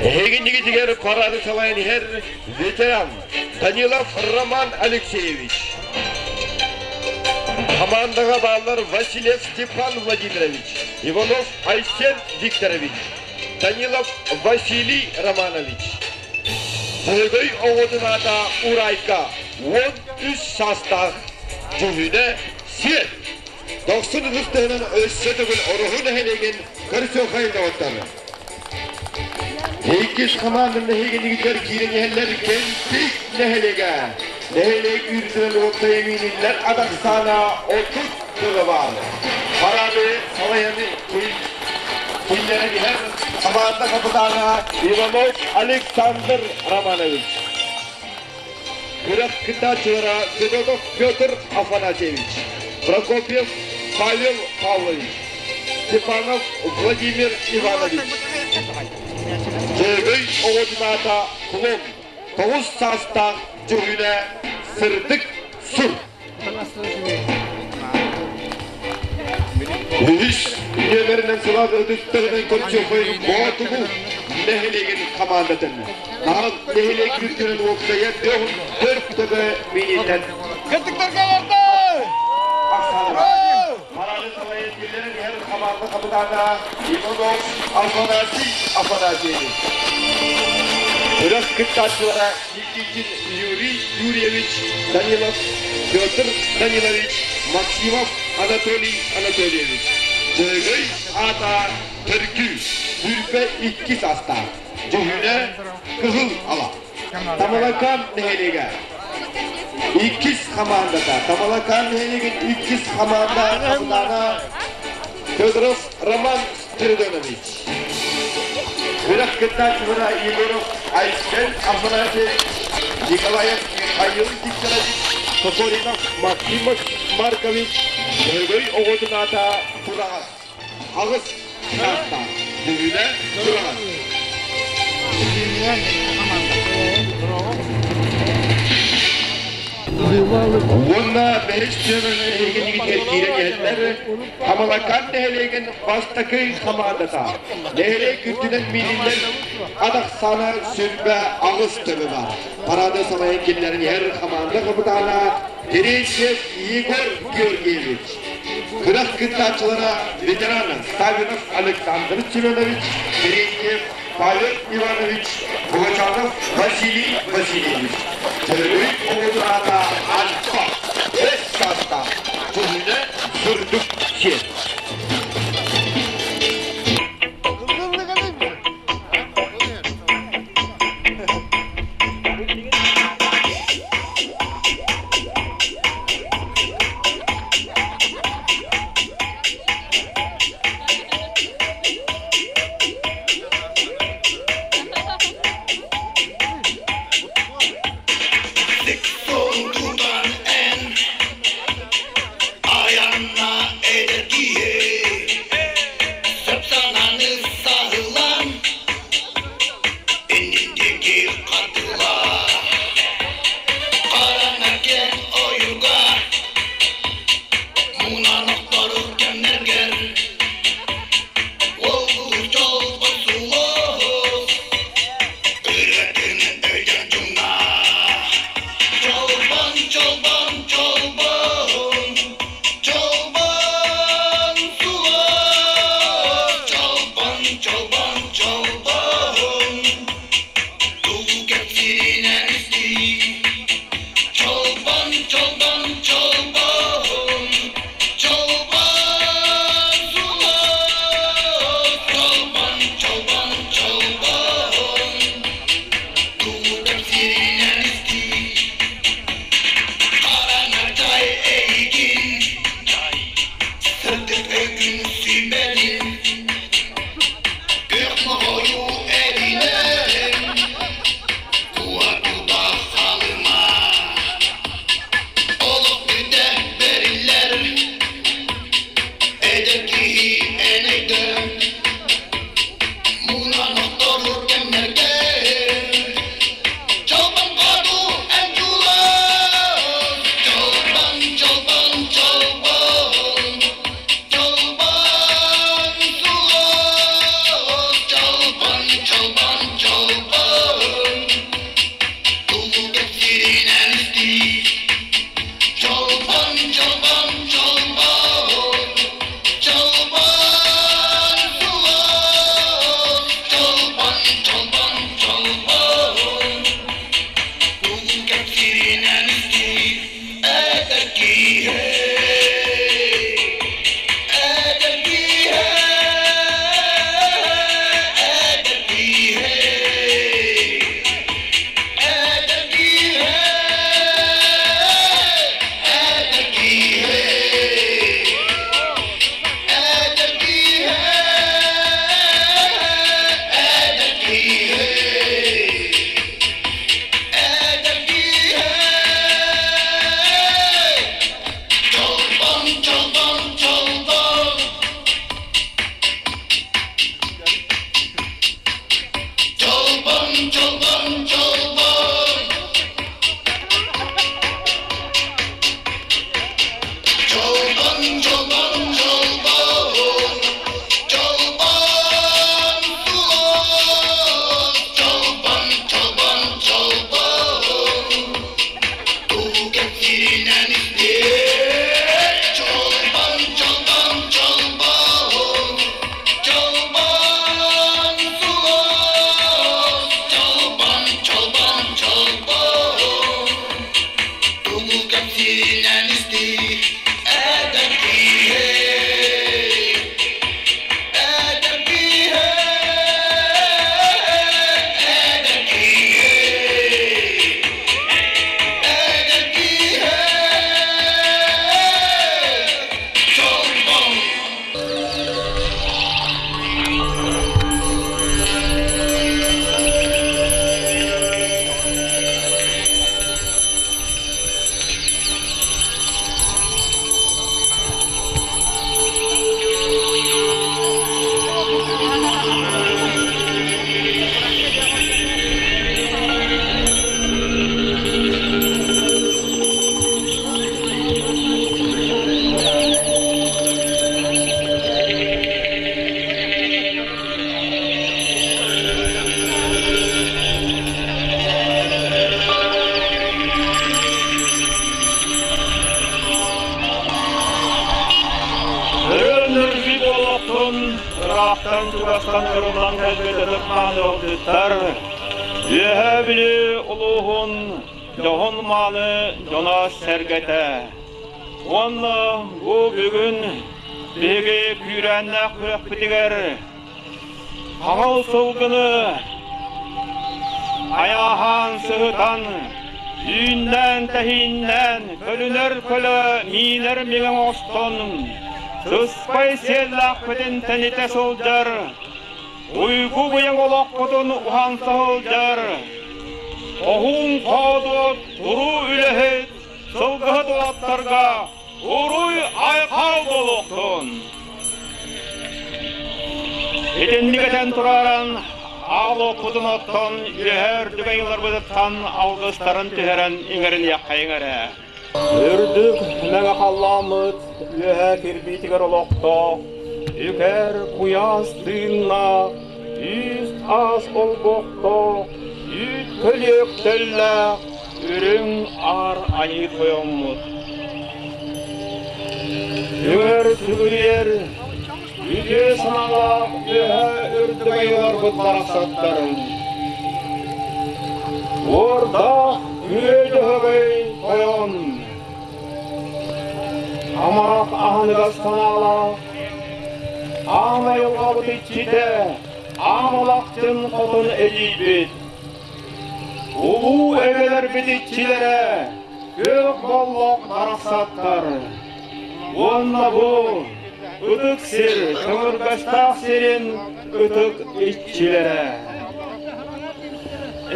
Эһигиннигитигэр парады салайан иһэр ветеран Данилов Роман Алексеевич. Командаҕа бааллар Васильев Степан Владимирович, Иванов Айсен Викторович, Данилов Василий Романович. Дьөһөгөй оҕотун аата Урайка, 13 саастаах, дьүһүнэ сиэн. Дохсун ытыс тыһынан өссө төгүл Ороһу нэһилиэгин көрсүөххэйин доҕоттор. Иккис хамаанда нэһилиэгинигитигэр киирэн иһэллэр Кэнтик нэһилиэгэ. Нэһилиэк үрдүнэн уопсай эмииниллэр адахсаана 30 тыла баар. Парады салайан киллэрэн иһэр хамаанда хапытаана Иванов Александр Романович. Күрэх кыттааччылара Федотов Петр Афанасьевич, Прокопьев Павел Павлович, Степанов Владимир Иванович. Дьөһөгөй оҕотун аата Кулон, тоҕус саастаах дьүһүнэ Сырдык Сур. Үһүс нүөмэринэн сылаас ытыстарынан көрсүөххэ Боотугу нэһилиэгин хамаандатын. Наһал нэһилиэк үрдүнэн уопсайа 4 төбө мининэн Кыттыктарга барда! Парады салайан киллэрэн иһэр хамаанда хапытаана Иванов Афанасий Афанасьевич. Күрэх кыттааччылара Никитин Юрий Юрьевич Данилов, Петр Данилович Максимов Анатолий Анатольевич. Дьөһөгөй аата Төргүү, Бүрбэ иккис астаах, Дьүһүнэ Кыһыл Ала. Тамалакаан нэһилиэгэ иккис хамаандата. Тамалакаан нэһилиэгин иккис хамаанда хапытаана Федоров Роман Спиридонович. Күрэх кыттааччылара Егоров Айсен Афанасьевич, Николаев Михаил Викторович, Кокоринов Максим Маркович, Дьөһөгөй оҕотун аата Тураҕас, аҕыс саастаах, дьүһүнэ Тураҕас. Уонна бэһис түөмэни эһигинигитигэр киирэн иһэллэр Хамалакаан нэһилиэгин бастакы хамаандата. Нэһилиэк үрдүнэн мииниллэр ат ахсаана 28 төбө баар. Парады салайан киллэрэн иһэр хамаанда хапытаана Терентьев Егор Георгиевич. Күрэх кыттааччылара ветеран Савинов Александр Семенович, Терентьев Павел Иванович, Пугачанов Василий Васильевич. Төрүт оҕотураата Альфа, Эс саастаах, дьүһүнэ сырдык сиэн. Тутан эн айанна эдэр киһи. Ыраахтан-чугастан ырыллан кэлбит ытык-мааны ыалдьыттар, Үөһээ Бүлүү улууһун дьоһун-мааны дьоно-сэргэтэ. Уонна бу бүгүн биһиги күүрээннээх күрэхпитигэр хаҥыл сылгыны айааһаан сыһытан, үүннээн-тэһииннээн, көлүнэр көлө миинэр миҥэ оҥостон, сыспай сиэллээхпитин тэнитэ сылдьар, уйгу быйаҥ олохпутун уһанса сылдьар, хоһуун хоодуот туруу үлэһит сылгыһыт уолаттарга Уруй-айхал буолуохтун! Итинник этэн тураран, аал уоппутун оттон үөһэ үрдүк айыыларбытыттан алгыстарын түһэрэн иҥэриниэххэйиҥ эрэ. Үрдүк мэҥэ халлааммыт үөһэ кирбиитигэр олохтоох, үкэр куйаас тыыннаах, үүс-аас олбохтоох, үүт көлүөк төллөөх, Үрүҥ аар айыы тойоммут Үөр сүгүрүйэр үтүө санаалаах үөһэ үрдүк айыыларбыт барахсаттарын Уордаах үө дьөһөгөй тойон Амарах аһыныгас санаалаах Аан айылҕабыт иччитэ Аамалахтын хотун эдьиийбит Улуу эбэлэрбит иччилэрэ күөх боллох барахсаттар уонна бу ытык сир көҥүргэстээх сирин ытык иччилэрэ.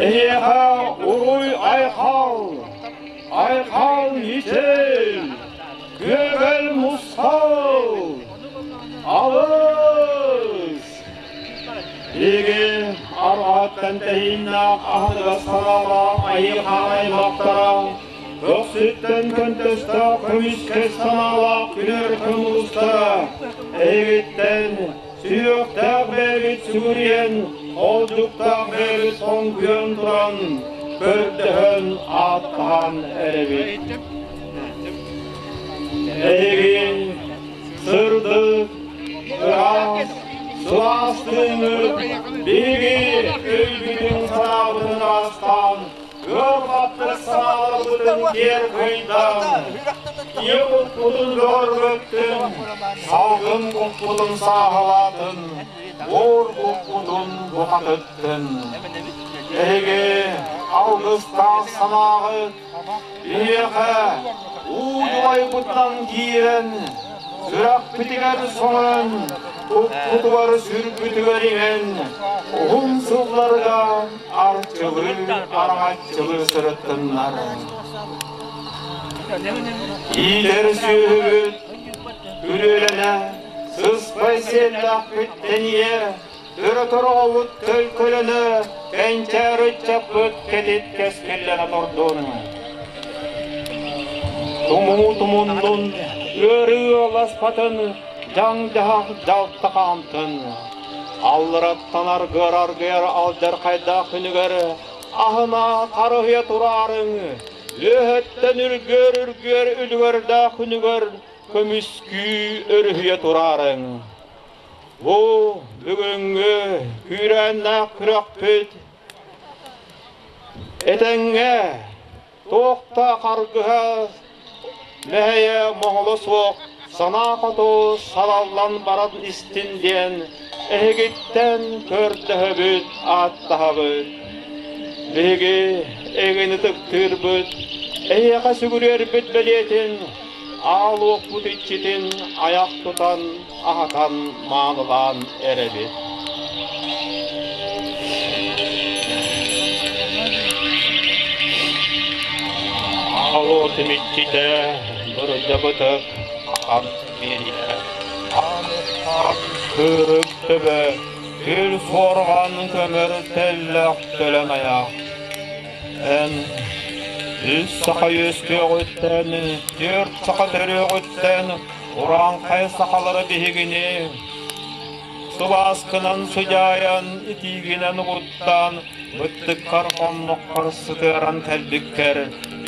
Эһиэхэ уруй-айхал, айхал мичил, күөгэл мусхал, алыс! Биһиги арҕаһыттан тэһииннээх аһыныгас санаалаах айыы-хаан аймахтара, көхсүттэн көнтөстөөх көмүскэс санаалаах күнэр көмулустара, эһигиттэн сүһүөхтээх бэйэбит сүгүрүйэн, холдьуктаах бэйэбит хоҥкуйан туран, көрдөһөн ааттаһан эрэбит. Эһиги сырдык, ыраас, сылаас тыыҥҥыт биһиги өйбүтүн-санаабытын ыраастаан, ыар-баттык санааларбытын киэр кыйдаан, ийэ куппутун бөҕөргөттүн, салгын куппутун сааһылаатын, буор куппутун бухатыттын. Эһиги алгыстаах санааҕыт Биһиэхэ уу дьулайбытынан киирэн, сүрэхпитигэр соҥон, туппутугар сүрбүтүгэр иҥэн, уһун сылларга арчылыы араҥаччылыы сырыттыннар. Иитэр сүөһүбүт күрүөлэнэ, сыспай сиэллээхпит тэнийэ, Өрө тороҕобут төлкөлөнө, кэнчээри ыччаппыт кэтит кэскиллэнэ турдун. Тумуу тумуннун, ыарыы ыалласпатын, дьаҥ-дьаһах дьалта хаамтын. Аллараттан аргыар-аргыйар алдьархайдаах күнүгэр аһына харыһыйа тураарыҥ, үөһэттэн үргүөр-үргүөр үлүгэрдээх күнүгэр көмүскүү өрүһүйэ тураарыҥ. Бу бүгүҥҥү күүрээннээх күрэхпит этэҥҥэ туох да харгыһа мэһэйэ моһоло суох санаа хоту салаллан баран истин диэн эһигиттэн көрдөһөбүт, ааттаһабыт. Биһиги эйигин ытыктыырбыт, эһиэхэ сүгүрүйэрбит бэлиэтин аал уоппут иччитин айах тутан аһатан маанылаан эрэбит. Аал уотум иччитэ бырдьабытык ахан биэриэ. Кырык төбө, күл суорҕан көмөр тэллэх төлөн айах. Эн үс саха үөскүөҕүттэн, түөрт саха төрүөҕүттэн урааҥхай сахалары биһигини сылааскынан сыдьаайан, итиигинэн угуттаан, быттыккар хонноххор сытыаран кэлбиккэр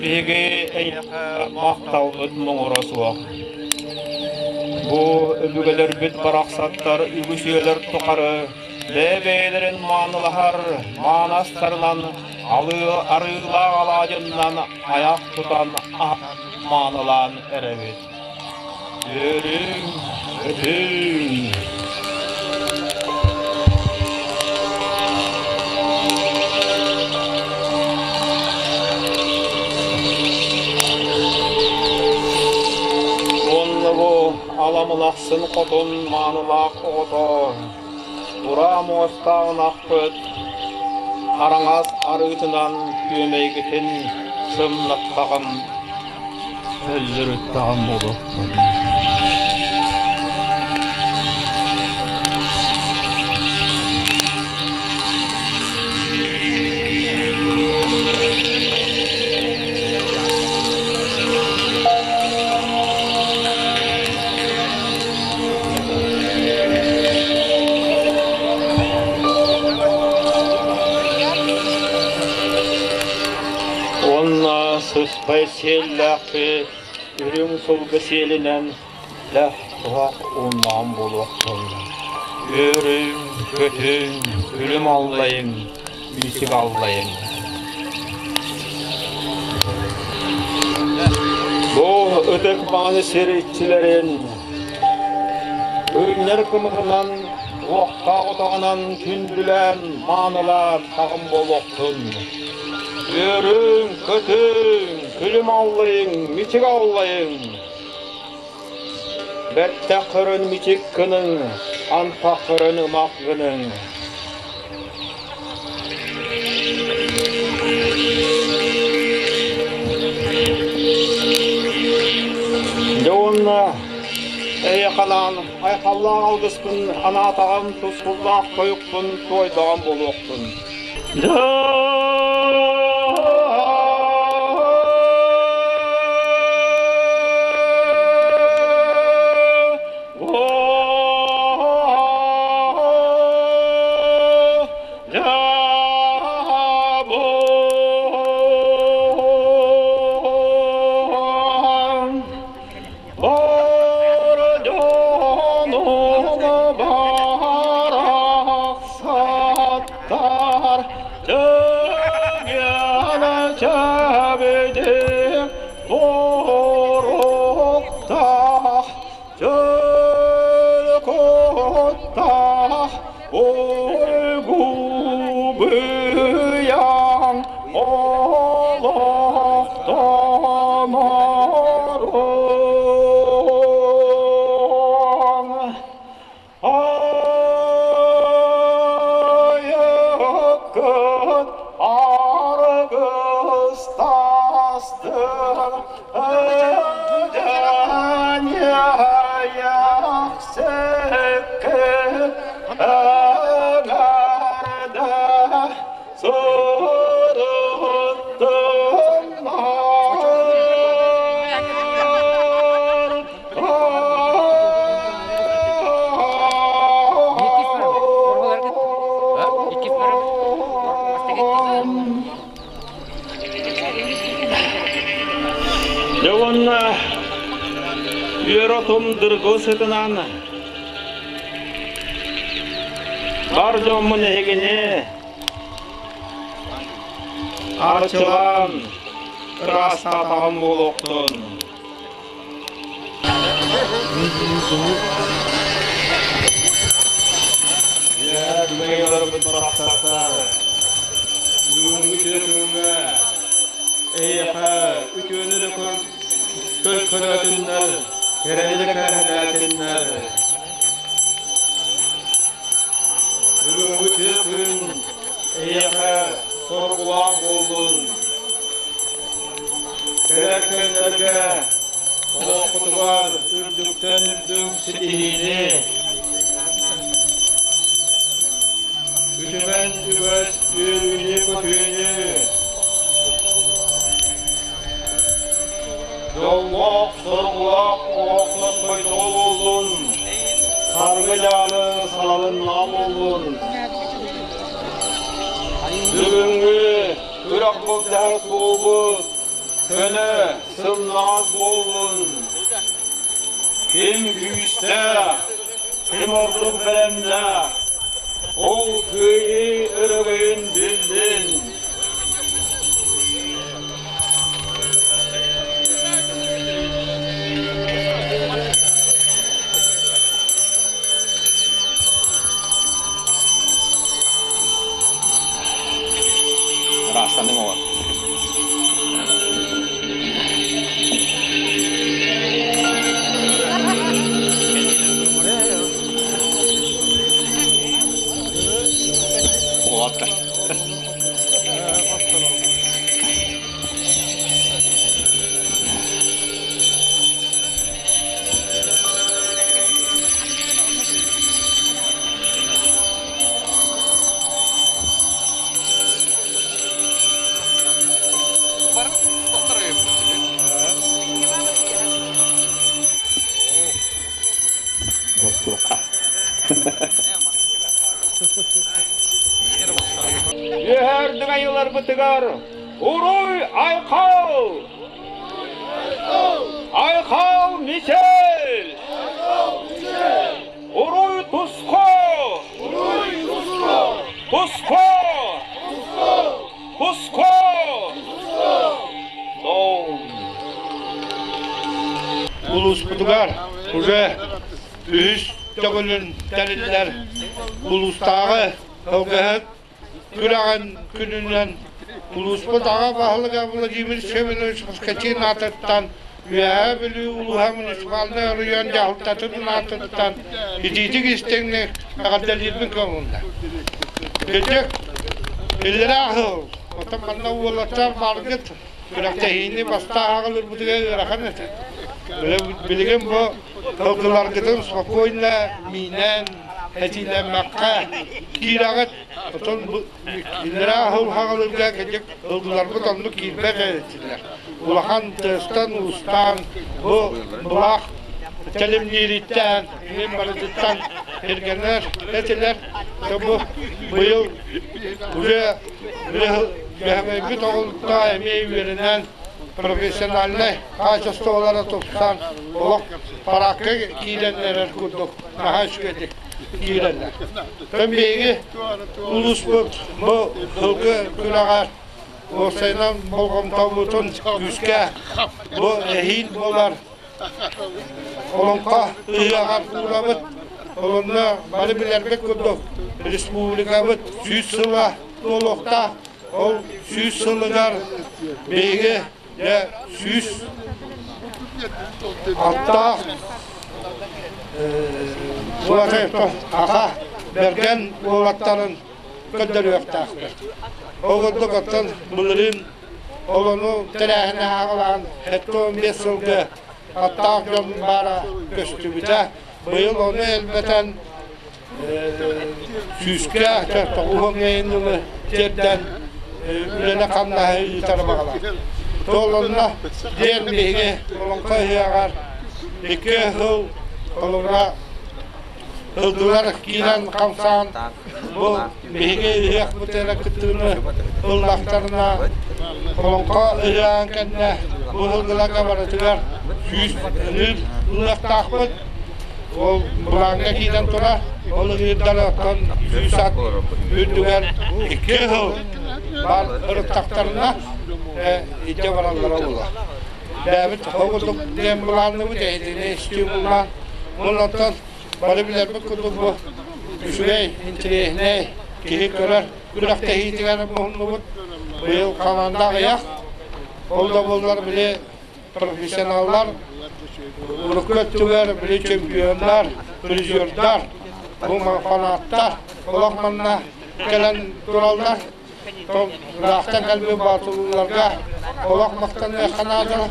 биһиги эйиэхэ махталбыт муҥура суох. Бу өбүгэлэрбит барахсаттар үгүс үйэлэр тухары бэйэ-бэйэлэрин маанылаһар маанастарынан арыылаах алаадьыннан айах тутан маанылаан эрэбит. Үөрүҥ, өтүҥ! Уонна бу аламылахсын хотун маанылаах оҕото ураа муостаах ынахпыт араҥас арыытынан күөмэйгитин сымнаттаҕым өллөрүттэҕим буолуохтун. Уонна сыспай сиэллээхпит үрүҥ сылгы сиэлинэн лэх туһах ууннаҕым буолуохтун. Үөрүҥ, көтүҥ, үрүм аллайыҥ, мичик аллайыҥ. Бу ытык мааны сир иччилэрин үүннэр кымыһынан, уохтаах отоҕунан күндүлээн, маанылаан таҕым буолуохтун. Үөрүҥ, көтүҥ, күлүм аллайыҥ, мичик аллайыҥ! Бэртэх көрөн мичик гыныҥ, антах көрөн ымах гыныҥ. Дьэ уонна эйэхэлээн айхаллаах алгыспын анаатаҕым, тускуллаах тойукпун туойдаҕым буолуохтун. Барахсаттар чэгиэн чэбидик буруктаах чөл куттаах уйгу быйаҥ олохтоноруҥ. Айыккыт аргыстастын Эдьэниэйэхсиккит эҥэрдэ сырыттыннар. Дьэ уонна үөр отум дыргыл сытынан бар дьоммун эһигини арчылаан ыраастаатаҕым буолуохтун. Үөһээ барахсаттар бүгүҥҥү үтүө эйиэхэ үтүөнү да көлкөлөөтүннэр, кэрэни да кэрэһэлээтиннэр. Бүгүҥҥү үтүө күн эйиэхэ соргулаах буоллун. Кэлэр күннэргэ олохпутугар үрдүктэн үрдүк ситиһиини, үтүмэн үгэс үөрүүнү-көтүүнү, дьоллоох, соргулаах олох тосхойдоҕо буоллун, саргы-дьаалы салалыннаҕа буоллун. Бүгүҥҥү күрэх былдьаһар суолбут көнө, сымнаҕас буоллун. Ким күүстээх, ким ордук бэлэмнээх, ол кыайыы өрөгөйүн биллин. Ыраастаныҥ оҕо. Уолаттар. Үөһэрдик айыларбытыгар Уруй Айхал! Айхал Мичел! Уруй Туско! Уруй Туско! Туско! Туско! Улууспутугар уже үһүс төгүлүн тэриллэр улуустааҕы ылгыһыт күрэҕин күнүнэн улууспут аҕа баһылыга Владимир Семенович Москачин аатыттан Үөһээ Бүлүү улууһа муниципальнай оройуон дьаһалтатын аатыттан итиитик истиҥник эҕэрдэлиирбин көҥүллэ. Кырдьык, иллэрээ сыл, оттон манна уолаттар бааргыт күрэхтэһиини бастаан аҕалырбытыгар ыарахан этэ. Билигин бу Тылгыларгытын спокойно миинэн, этиилэммэккэ киирэҕит. Оттон бу иллэрээ сыл хаҕылырга кырдьык ылгыларбыт оннук киирбэт этилэр. Улахан тыастан-уустаан бу былаах тэлимниириттэн, мин барытыттан иргэнэр этилэр. Бу быйыл уже бэһэмэйбит оҕолутта эмиэ үөрэнэн профессиональнай хаачыстыбалара тупсан, олох параакка киирэн эрэр курдук наһаа үчүгэйдик киирэллэр. Тэн биһиги улууспут бу сылгы күрэҕэр уопсайынан болҕомтобутун күүскэ бу эһиил буолар Олоҥхо ыһыаҕар уурабыт. Онно бары билэрбит курдук республикабыт 100 сыла туолуохтаах. Ол 100 сылыгар биһиги дьэ 106 аха бэргэн уолаттарын көрдөрүөхтээхпит. Ол курдук оттон былырыын олону тэрээһини ааҕылаан 75 сылга аттаах дьон баара көстүбүтэ. Быйыл ону элбэтэн сүүскэ тоҕуһун ыйыннылы тиэрдэн үлэни-хамнаһы ыытар баҕалаах. Туолунна диэн биһиги Олоҥхо ыһыаҕар икки сыл холобура ылдылар киирэн хамсаан бу биһиги ыһыахпыт эрэ кыттыыны ыллахтарына Олоҥхо ыһыаҕын кэннэ бу сылгыларга барытыгар 100 ыныр ылыахтаахпыт. Ол былааҥҥа киирэн турар. Ол ыҥыырдар оттон 100 ат үрдүгэр икки сыл бар ырыттахтарына илдьэ бараллара буолар. Бэйэбит ол курдук диэн былаанныбыт, эһитини стимуллаан. Онтон бары билэрбит курдук бу үчүгэй, интириэһинэй киһи көрөр күрэхтэһиитигэр муһуннубут. Быйыл хамаанда аҕыйах. Ол да буоллар били профессионаллар урукку өттүгэр били чемпионнар, призердар, бу фанаттар олох манна кэлэн тураллар. Ыраахтан кэлбит боотулууларга олох махтаныахха наада.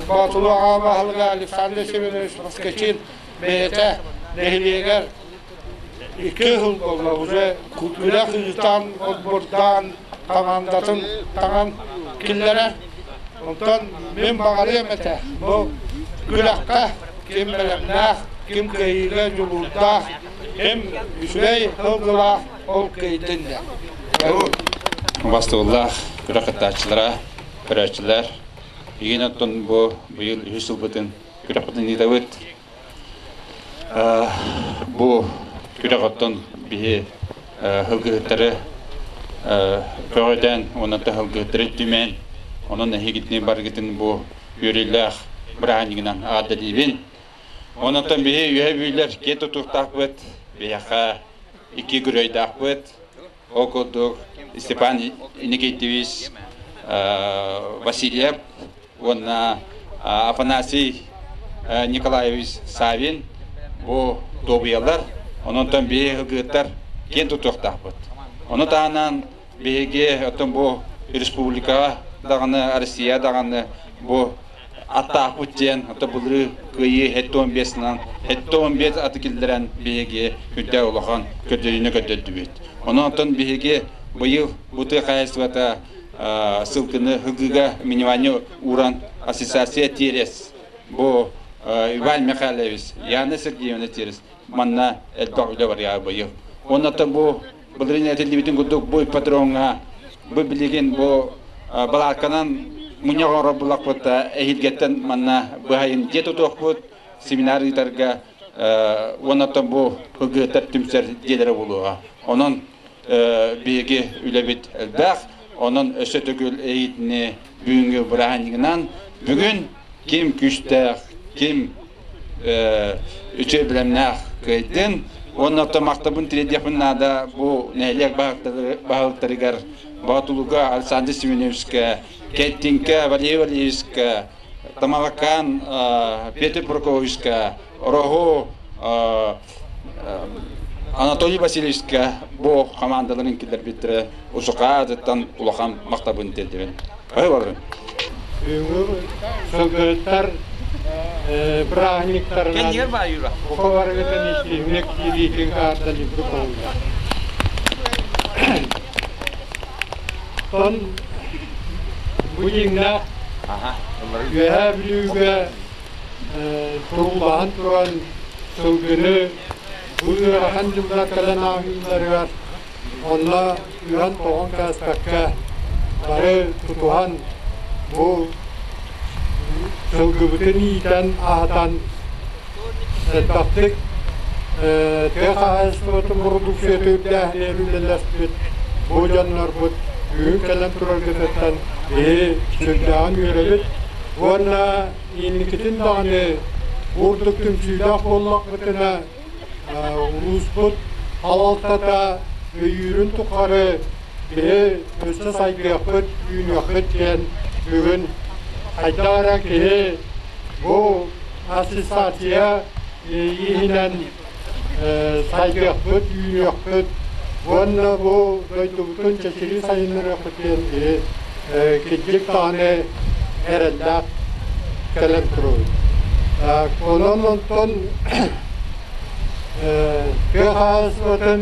Боотулуу аҕа баһылыга Александр Семенович Москвичин бэйэтэ нэһилиэгэр икки сыл буолла уже күрэх ыытан, отбордаан, хамаандатын таҥан киллэрэр. Онтон мин баҕарыам этэ бу күрэххэ ким бэлэмнээх, ким кыайыыга дьулуурдаах, ким үчүгэй сылгылаах ол кыайдын да. Убастыбыллаах күрэх кыттааччылара, көрөөччүлэр, игин оттон бу быйыл үһүс сылбытын Күрэхпитин ыытабыт. Бу күрэх оттон биһи һылгыһыттары көҕүтэн уонна һылгыһыттары түмэн, онон эһигитини барыгытын бу үөрүүлээх бырааһынньыгынан аадалиибин. Онон биһи үһэ бүүлэр киэ тутуохтаахпыт, биһиэхэ икки геройдаахпыт. Ол курдук Степан Никитевич Васильев уонна Афанасий Николаевич Савин бу туобуйалар, ононтон биһиги ылгыттар киэн тутуохтаахпыт. Ону таһынан биһиги оттон бу республикаҕа даҕаны, Россия даҕаны бу аттаахпыт диэн ото былырыы кыайыы 75-нан 75 аты киллэрэн биһиги үрдэ улахан көрдөрүүнү көрдөрдүбүт. Онон биһиги быйыл бу тыа хаһаайыстыбата сылгыны һыгыга минимальный ууран ассоциация тиэрес бу Иван Михайлович, Яна Сергеевна Терес манна элбэх үлэ барыа быйыл. Оннотон бу былырыын этиллибитин курдук бу ипподромҥа бу билигин бу балаакканан мунньах оҥорор буллахпыт эһиилгэттэн манна быһайын дьиэ тутуохпут семинар ыытарга уонна бу ылгыһыттар түмсэр дьиэлэрэ буолуоҕа. Онон биһиги үлэбит элбэх, онон өссө төгүл эйитини бүгүҥҥү бырааһынньыгынан бүгүн ким күүстээх, ким үчүгэй бэлэмнээх кыайдын уонна оттон махтабын тириэрдиэхпин наада бу нэһилиэк баһылыктарыгар Боотулуга Александр Семеновичка, Кеттиҥкэ Валерий Валерьевичка, Тамалакаан Петр Прокопьевичка, Ороһу Анатолий Васильевичка бу хамаандаларын киллэрбиттэрэ усукаа аатыттан улахан махтабын тиэрдэбин. Ой, Бүгүҥҥү сылгыһыттар бырааһынньыктарынан бука барыгытын истиҥник киириитин ааттаныбыт буолла. Тон бу дьиҥнээх Үөһээ Бүлүүгэ туруулаһан туран сылгыны бу ыарахан дьыллар кэлэн ааһыыларыгар онно ыһан-тоҕон кээспэккэ бары тутуһан бу сылгыбытын иитэн аһатан элбэхтик тыа хаһаайыстыбатын бородууксуйата үрдээһинигэр үлэлэспит бу дьоннорбут бүгүн кэлэн тураргытыттан биһи сүрдээҕин үөрэбит уонна инникитин даҕаны бурдук түмсүүлээх буоллахпытына улууспут салалтата өйүүрүн тухары биһи өссө сайдыахпыт, үүнүөхпүт диэн бүгүн хайдах эрэ киһи бу ассоциация иһинэн сайдыахпыт, үүнүөхпүт уонна бу дойдубутун чэчирии сайыннарыахпыт диэн киһи кырдьык даҕаны эрэллээх кэлэн туруобут. Онон онтон тыа хаһаайыстыбатын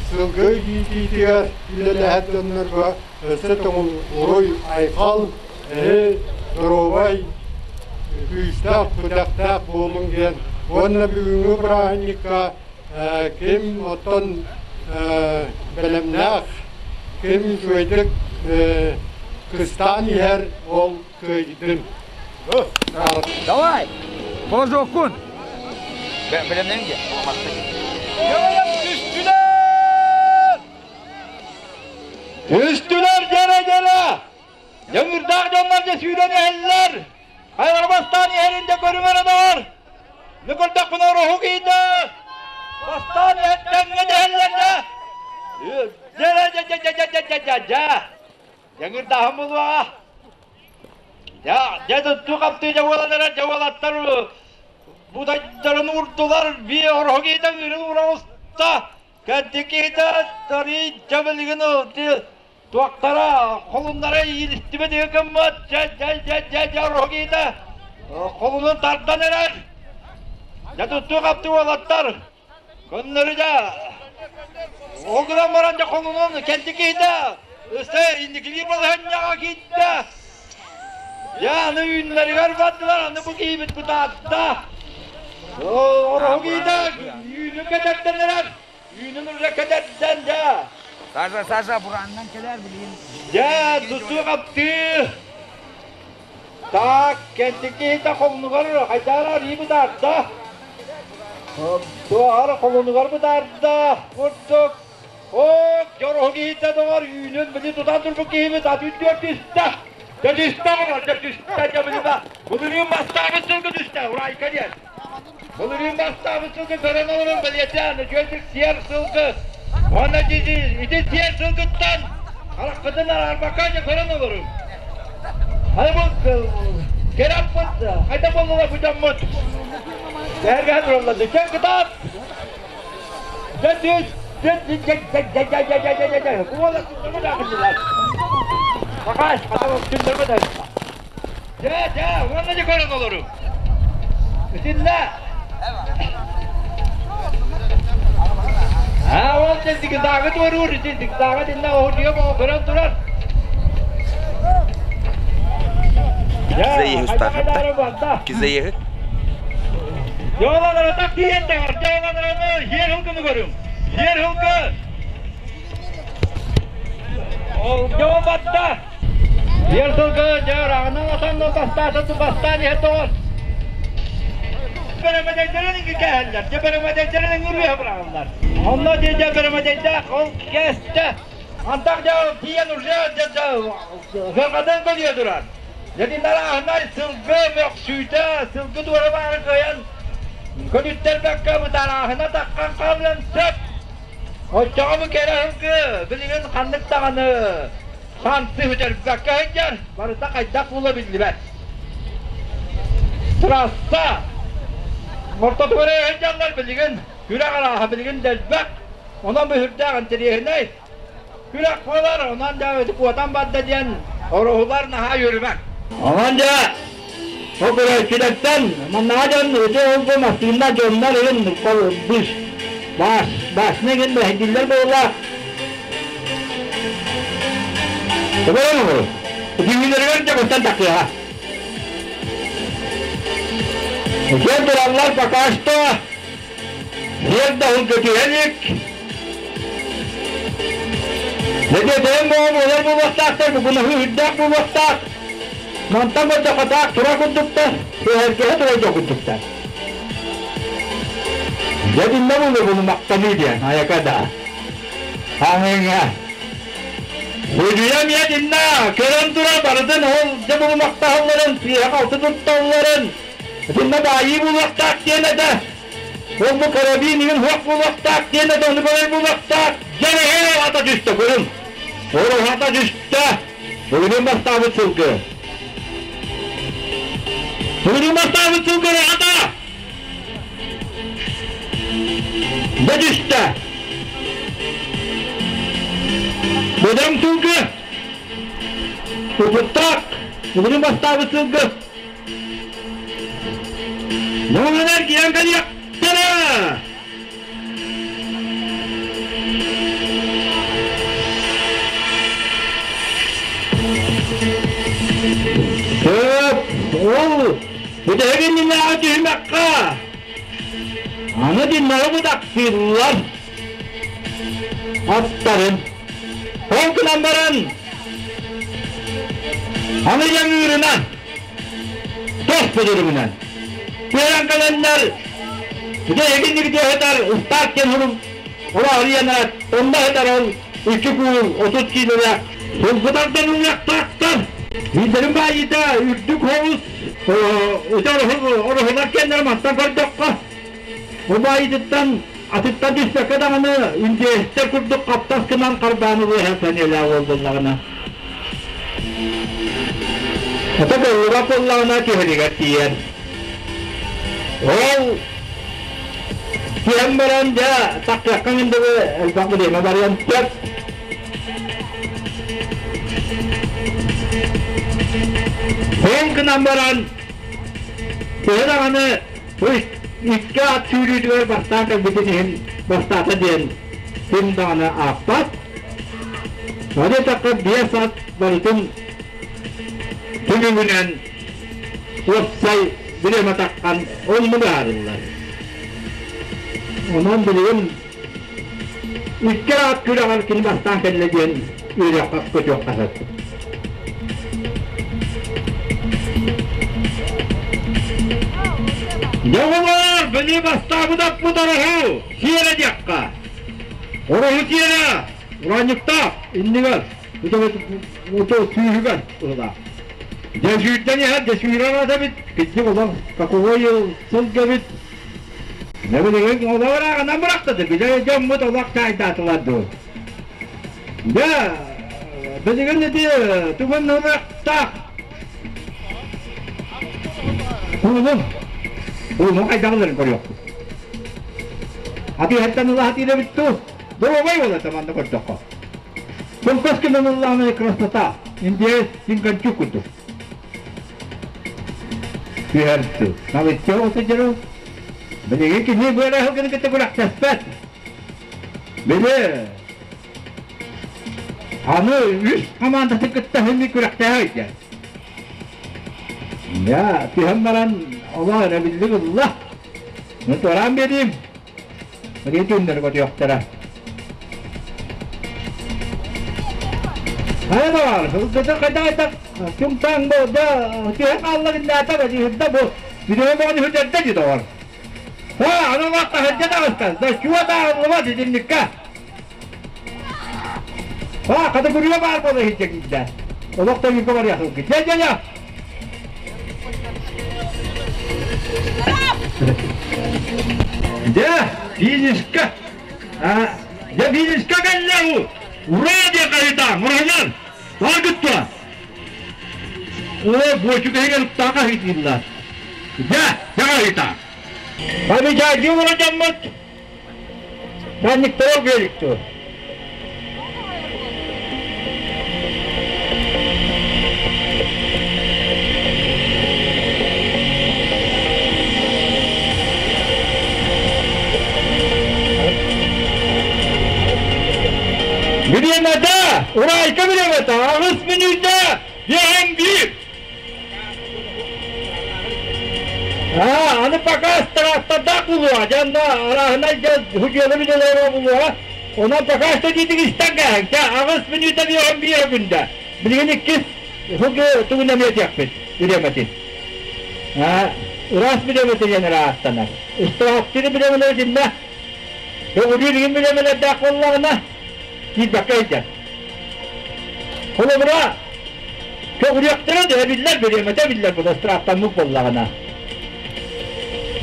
сылгы иитиитигэр үлэлэһэр дьоннорго өссө тоҥул уруй айхал, эһи доруобай, күүстээх, күдэхтээх буолуҥ диэн уонна бүгүҥҥү бырааһынньыкка ким оттон бэлэмнээх, ким үчүгэйдик кыстаан иһэр, ол кыайдын. Давай! Положоккун! Бэлэмнэниҥ диэ. Түстүлэр! Түстүлэр дьэрэ-дьэрэ! Дьоҥурдаах дьоннор дьэ сүүрэн иһэллэр! Хайалара бастаан иһэрин дьэ көрүҥ эрэ доҕор! Ну көрдөхпүнэ ороһу киирдэ! Бастаан иһэн тэҥҥэ дэһэллэр дьэ! Дьэ дьэ дьэ дьэ дьэ дьэ дьэ дьэ! Дьаҥырдааһын буолуоҕа! Дьэ дьэ туттуу хаптыы дьэ уолан эрэр дьэ уолаттар будайдарын уурдулар бии ороһу киһитэ ыырын уура оҕуста кэнти киһитэ тарый дьэ билигин туохтара холуннара иилистибит гыммыт дьэ дьэ дьэ дьэ дьэ ороһу киһитэ холунун тардан эрэр дьэ туттуу хаптыы уолаттар Көннөрү да ол гынан баран да холунун кэнти киһитэ өссө инникилии балаһыанньаҕа киирдэ. Дьэ аны үүннэригэр бардылар, аны бу киһибит бытаатта. Ороһу киһитэ үүнүн кэтэрдэн эрэр, үүнүн уже кэтэрдэн дьэ. Саша, Саша, буранынан кэлээр билигин. Дьэ, тутуу хаптыы. Так, кэнтики холунугар хайдара арыы бытаарда. Туохар холунугар бытаарда. Курдук. О, дьоруһу киһитэ доҕор үүнүн били тутан турбут киһибит ат үрдүөр түстэ. Дьэ түстэ оҕолор, дьэ түстэ, дьэ били ба. Былырыын бастаабыт сылгы түстэ, Урайка диэн. Былырыын бастаабыт сылгы көрөн олорон бэлиэтээн, үчүгэйдик сиэр сылгы. Уонна ити сиэр сылгыттан хараххытын араарбакка дьэ көрөн олоруҥ. Аны бу кэраппыт хайда буоллулар бу дьоммут? Сэргээн тураллар. Дьэ кытаат! Дьэ түс! Дьэ дьэ дьэ дьэ дьэ дьэ дьэ дьэ дьэ Куола Бакаас, Дьэ, дьэ, уонна дьэ көрөн олору. Итиннэ. Аа, ол дьэ дигдааҕы туоруур, ити дигдааҕы итиннэ оһуруйа боҕо көрөн турар. Кизэйиһи устаахатта. Кизэйиһи. Дьооланара так тиийэн таҕар, дьооланараны иэр хылгыны көрүҥ. Иэр хылгы. Ол дьоо батта. Биир сылга дьэ ыраҕынан атанна бастаата бастаан иһэ тоҕор. Бэрэмэдэйдэрин иҥги кээһэллэр, дьэ бэрэмэдэйдэрин иҥги быраҕаллар. Онно дьэ дьэ бэрэмэдэйдээх ол кээстэ. Антах дьэ тиийэн уже дьэ дьэ сырҕадан көлүйэ турар. Дьэ аһынай сылгы мөхсүүтэ, сылгы туора баары кыайан көлүттэрбэккэ бытарааһына таххан хаалыан сөп. Оччоҕо бу кэрэ сылгы билигин ханнык даҕаны шансы бүтэрбэккэ сылдьар, барыта хайдах буола биллибэт. Трасса ортотугар сылдьаллар билигин күрэх арааһа билигин да элбэх, онон бу сүрдээх интэриэһинэй күрэх буолар, онон дьэ куотан барда диэн ороһулар наһаа үөрүмэҥ. Онон дьэ ол көрөөччүлэртэн маннаҕа дьон ити ол-бу массыына дьоннор игин быыс баас баасына игин мэһэйдииллэр буоллаах. Көрөн олору. Дьүһүннэригэр дьэ быстан тахсыаҕа. Дьон тураллар пока что сиэр да көтүһэ илик. Дьэ бөҕө буолар буолуохтаахтар, бугунаһыы үрдээх буолуохтаах. Мантан бардахатаах тура курдуктар, түһэргэһэ турар курдуктар. Дьэ диннэ буолуо буну мактаныы диэн, айака да. Аҥыҥа. Судьуйа эмиэ диннэ көрөн турар барытын ол дьэ булумахтаһалларын, сыыһа-халты тутталларын, итиннэ баайыы буолуохтаах диэн этэ. Ол бу карабин иһин хуох буолуохтаах диэн этэ, ону көрөр буолуохтаах. Дьэ эһээ ата түстэ көрүҥ. Оруһата түстэ. Бүгүнүн бастаабыт сылгы. Бүгүнүн бастаабыт сылгы ата. Дьэ түстэ. Бөдөҥ сылгы. Тупуттаах. Бүгүнүн бастаабыт сылгы. Муҥунан киэн кэлиэхтэрэ! Сөп, ол бүтэһик иннинээҕи түһүмэххэ аны диннэри бытахтыыллар аттарын. Ол гынан баран аны дьаҥыырынан тос бүдүрүмүнэн түөрэн кэлэннэр ити эгинник диэхитэр ыстаат диэн хурум улаарыйанар онно сытар ол икки куул 30 киилэлээх сылгытардан ылыахтаахтар биирдэрин баайыыта үрдүк хоҕус ороһулар кэннэр мантан көрдөххө бу баайыытыттан атыттан түспэккэ даҕаны индиэстэр курдук хаптас гынан харбаан ылыаһа сэниэлээх уол буоллаҕына Ата боллуга буоллаҕына түһэригэр тиийэр. Ол түһэн баран дьэ тахсыаххын индиги элбэх бириэмэ барыан сөп. Ол гынан баран төһө даҕаны икки ат сүүрүүтүгэр бастаан кэлбитин иһин бастаата диэн ким даҕаны аахпат. Ону эттэххэ биэс ат барытын түмүгүнэн уопсай бириэмэ таххан онну быһаарыллар. Онон билигин икки ат күрэҕэр кини бастаан кэллэ диэн үөрүөххэ көтүөххэ сөп. Дьоҕулар били бастаабыт аппыт ороһу сиэрэ диэххэ. Ороһу сиэрэ ураанньыктаах иннигэр сүүһүгэр быһылаах. Дьэ сүүрдэн иһэр, дьэ сүүрэр ат эбит, кырдьык олох каковой сылга эбит. Дьэ билигин олох ырааҕынан бырахта да, били дьоммут олох чаайдаатылар дуу. Дьэ билигин ити тугун ылыахтаах Куулун, куулун хайдах ыларын көрүөхпүт. Атыыһыттан ыла сатыыр эбит дуу? Доруобай буолар манна көрдөххө. Кылгас гынан ыллаҕына красота, индиец Синганчук курдук. Түһэрдүү. Налыччы ол сылдьар Билигин кини бу эрэ сылгыны кытта күрэхтэспэт. Били Аны үс хамаандатын кытта химми күрэхтэһэ ыйдьар. Я, түһэн баран олох эрэбиллик ылла. Ну туораан биэриим. Билигин түүннэри көтүөхтэрэ. Хайа баар, ылгыты хайда-хайда чуҥтаҥ бу, да түһэн хаалла гыннаата, бадьыһырда бу. Бүтэһи боҕон үһүрдэрдэ дии доҕор. Ха, аны олох таһырдьа таҕыста, да чуо тааҕыллыбат итинниккэ. А, категория баар буола иһитте киирдэ. Олох да үйгө барыах ылгы. Дьэ, дьэ, дьэ. Дьэ, финишка. А, дьэ, финишка кэллэ у. Ура диэн хаһыытаан, ураһынан. Баргыттыа. О, буочука иһигэр ыттааха хаһыытыыллар. Дьэ, дьэ хаһыытаан. Хабыдьаадьы ура дьоммут. Манныктара үөрүктү. Бириэмэтэ, Урайка бириэмэтэ, аҕыс мүнүүтэ, биэһэн биир. Аа, аны пока страхтардаах булуоҕа, дьэ онно арааһынай дьэ худьуола билэлэрэ булуоҕа. Онон пока что диитик истэн кээһиҥ. Чэ, аҕыс мүнүүтэ биэһэн биир күндэ. Билигин иккис хугу тугун эмиэ этиэхпит, бириэмэтин. Аа, ыраас бириэмэтэ диэн ырааттанар. Ыстырааптыыр бириэмэлэр итиннэ. Көҕүлүүр игин бириэмэлэрдээх буоллаҕына, киирбэккэ илдьэр. Холобура, көҕүрүөхтэрэ да биллэр бириэмэтэ биллэр була ыстырааптаммыт буоллаҕына.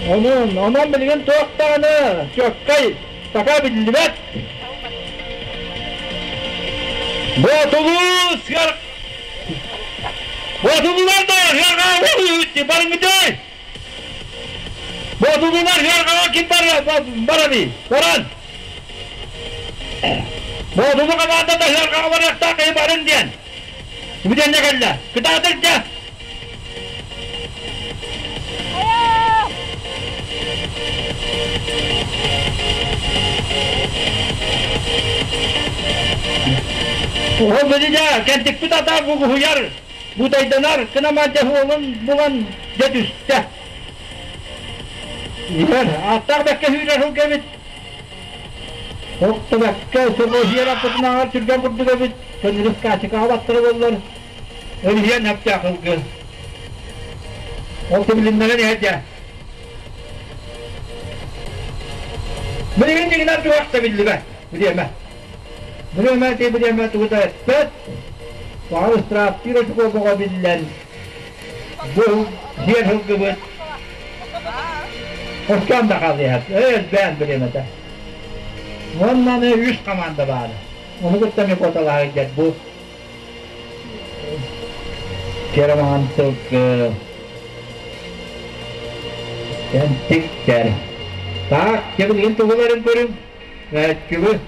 Онон, онон билигин туох даҕаны чуоккай пока биллибэт. Боотулуу сыар Боотулуулар да сыарҕаҕа барыҥытай! Боотулуулар сыарҕаҕа ким барарый? Баран! Боотулу хамаандата сыарҕаҕа барыахтаах киһи барын диэн. Бүтэннэ кэллэ. Кытаатыр дьэ! Ол били дьэ кэнтикпит ата бугуһуйар, бутайданар, кынаман дьэ уолун булан дьэ түстэ. Иһэр, аттаах бэккэ сүүрэр сылга эбит. Охто бэккэ сөҕүһүйэр аппытынааҕар түргэн курдук эбит. Көннөрү скачкаҕа баттара буоллар, өрүһүйэн сөптөөх ылгы. Ол тибилиннэрэн иһэр дьэ. Билигин дьиҥинэн туох да биллибэт, бириэмэ. Бириэмэ ити бириэмэ тугу да эппэт. Баҕар ыстырааптыыр очукуобаҕа биллэн, бу сиэр сылгыбыт Хоскоон да хаалыһар, элбээн бириэмэтэ. Уонна аны үс команда баара. Ону кытта эмиэ куоталаһар дьэр бу Керамаҕан сылгы кэнтиктэр. Так, дьэ билигин тугуларын көрүҥ. Мээччүгү.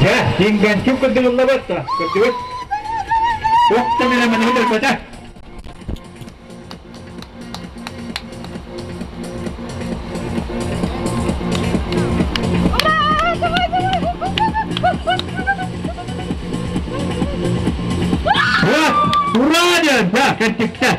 Дьэ, тиҥгэнчик кырдьыгыллабат да, кырдьыбыт. Туох да мэлэмэни бүтэрбэтэ. Ура! Ура диэн, да, кэнтиктэ.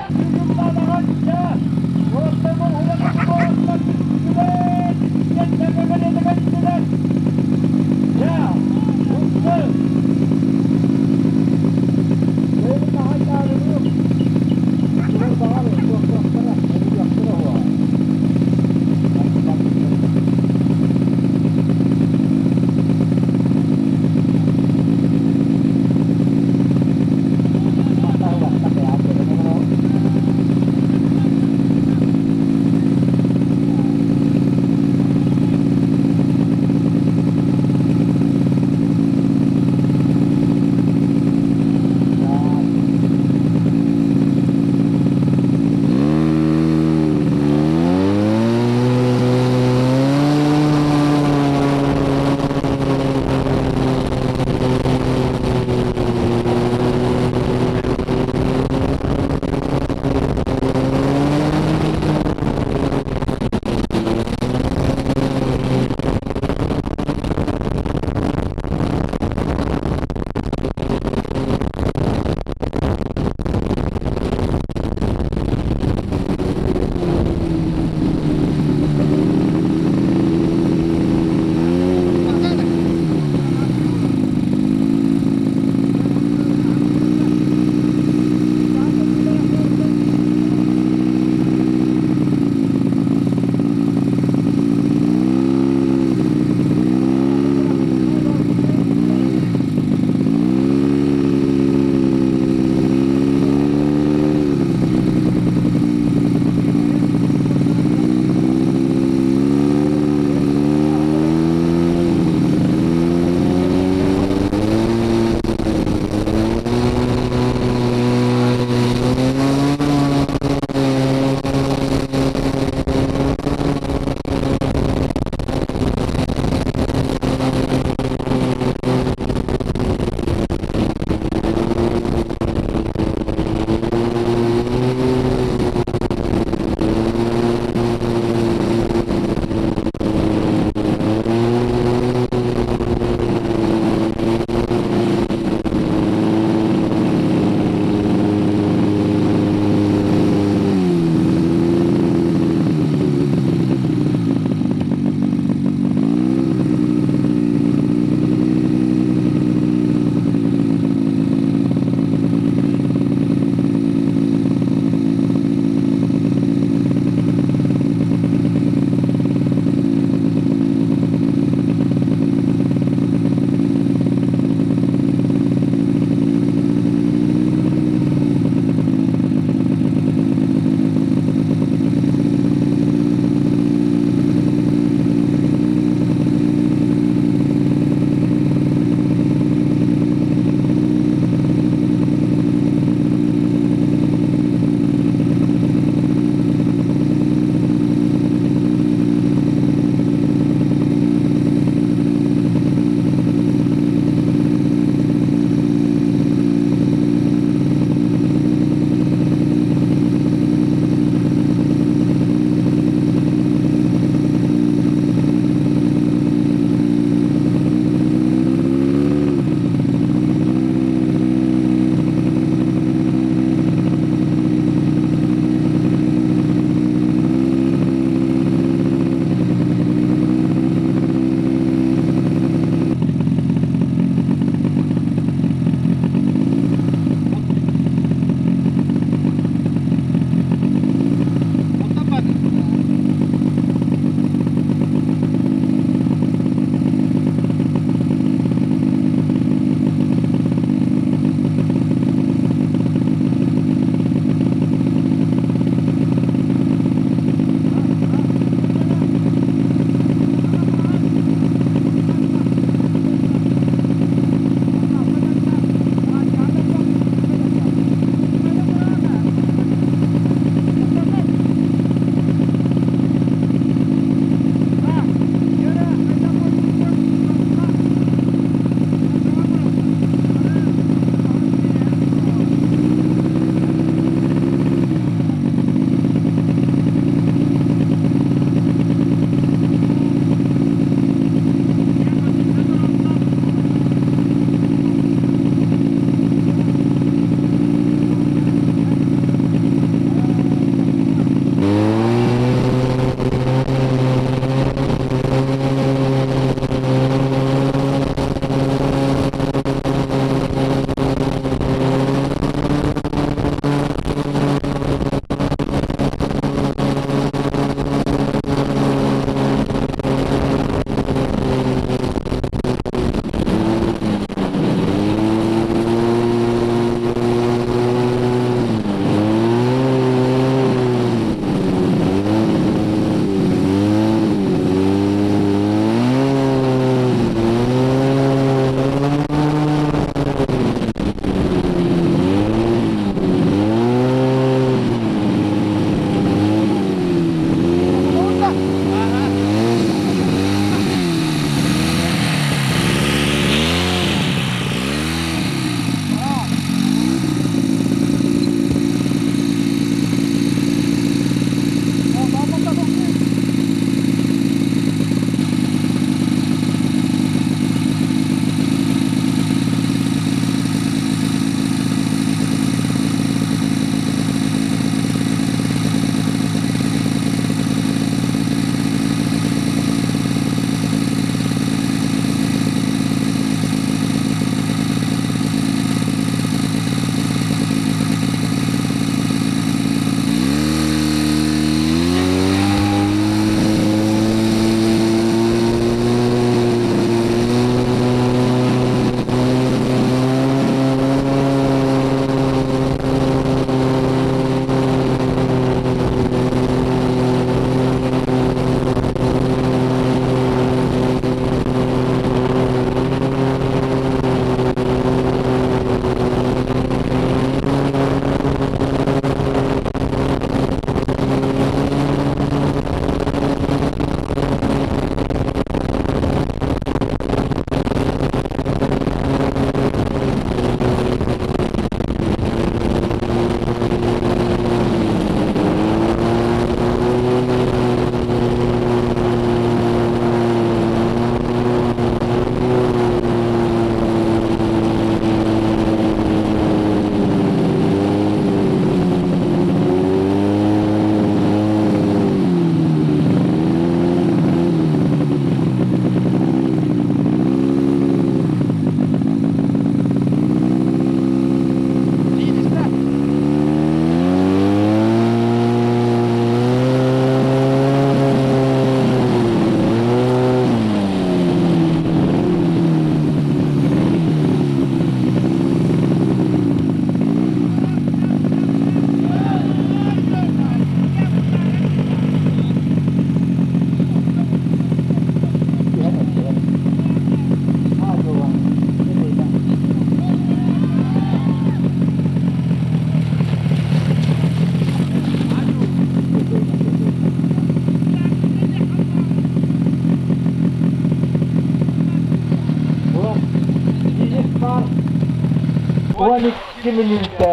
12 мүнүүтэ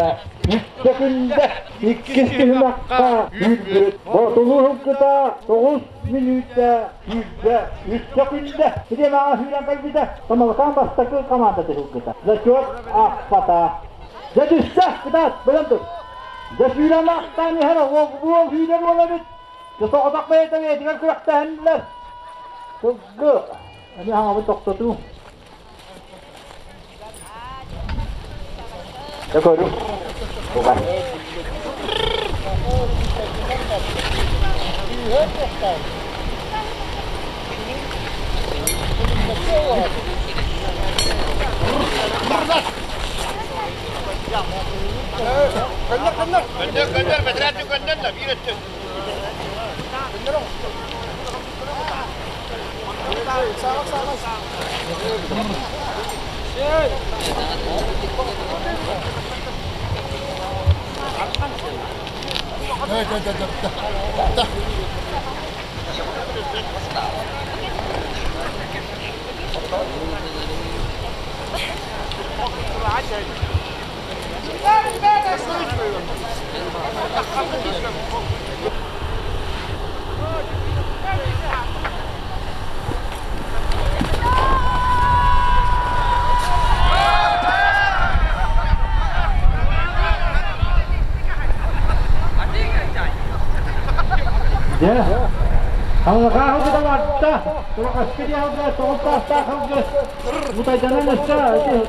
3 сөкүндэ. Иккис түһүмэххэ күүрбүт Боотулуу сылгыта 9 мүнүүтэ 23 сөкүндэ. Бириэмэҕэ сүүрэн кэлбитэ. Тамалакаан бастакы командата сылгыта. Зачет аахпата. Дьэ түстэ, кытаат, бэлэм тур. Дьэ сүүрэн аахтаан иһэр, уол сүүрэр уол эбит. Дьэ соҕотох бэйэтэ бэйэтигэр күрэхтэһэннилэр. Сылгы, эмиэ хаҥабын тохтотуу. Дьэ көрүҥ. Бугай. Gönder gönder Bedrettin gönder de bir etsin. Дьэ, халҕаа да барда, турахаска диэҕэ тоҕус саастаах ылгы мутайданан өссө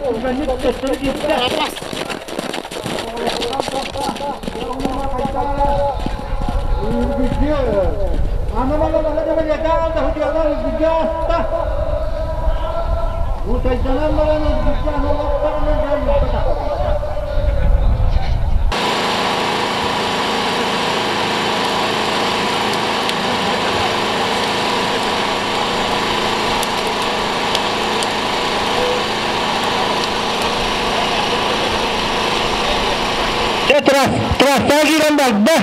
түргэнник төттөрү киирдэ. Мутайданан баран үргүччү аналлахтарынан дьаллыппыта. Трасса киирэн барда.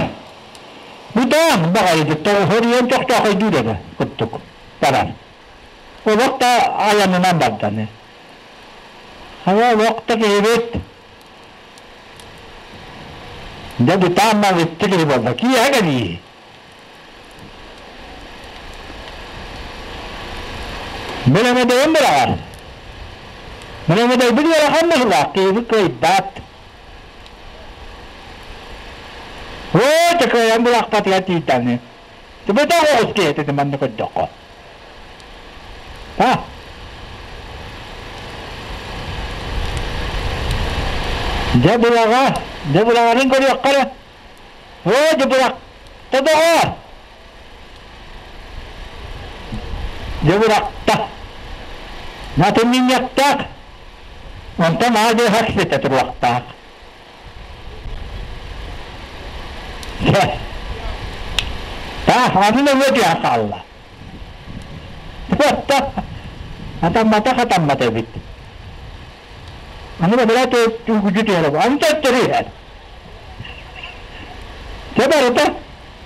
Бутаах баҕайытык тоҕуһуруйан тохтоохойдуур этэ куттук барар. Олох да айанынан барданы. Хайа олох да киһибит Дьэ бытаан малытты киһи буолла. Киэһэ кэлии. Бэлэмэдэйим быраҕар. Бэлэмэдэйбит ыарахан быһыылаах, киһибит кыайбат. Оо, дьэ кыайан бырахпатыгар тиийдэни. Түбэтэх оҕус киһи этэ манна көрдөххө. А? Дьэ бураҕа, дьэ бураҕарын көрүөххэ эрэ. Оо, дьэ бырахта доҕоор! Дьэ бырахта. Натын минньэхтээх, онтон аа дьэ хаксыта туруохтаах. Таах, аны нөҥүө түһэн хаалла. Хатаммата хатаммата эбит. Аны бэбэрэ түгүдү түһэр аны төттөрү иһэр. Дьэ барыта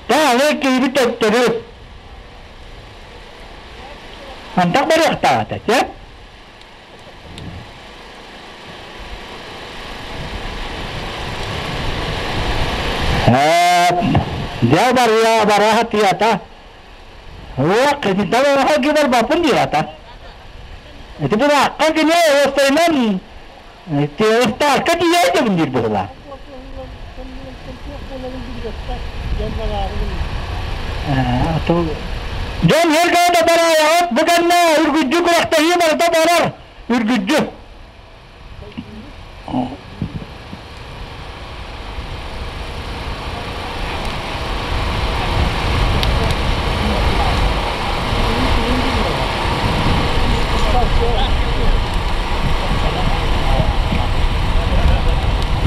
таалы киһибит төттөрү. Антах барыахтаах этэ, чэ? Дьэ барыа бараха тыата. Уох, итинтэн барбаппын диэта. Ити бураакка кини уостайынан ыстаарка тиийээйдэбин диир быһыылаах. Дьон эргэ да бараайаҕыт бу кэннэ үргүддү күрэхтэһии барыта барар үргүддү.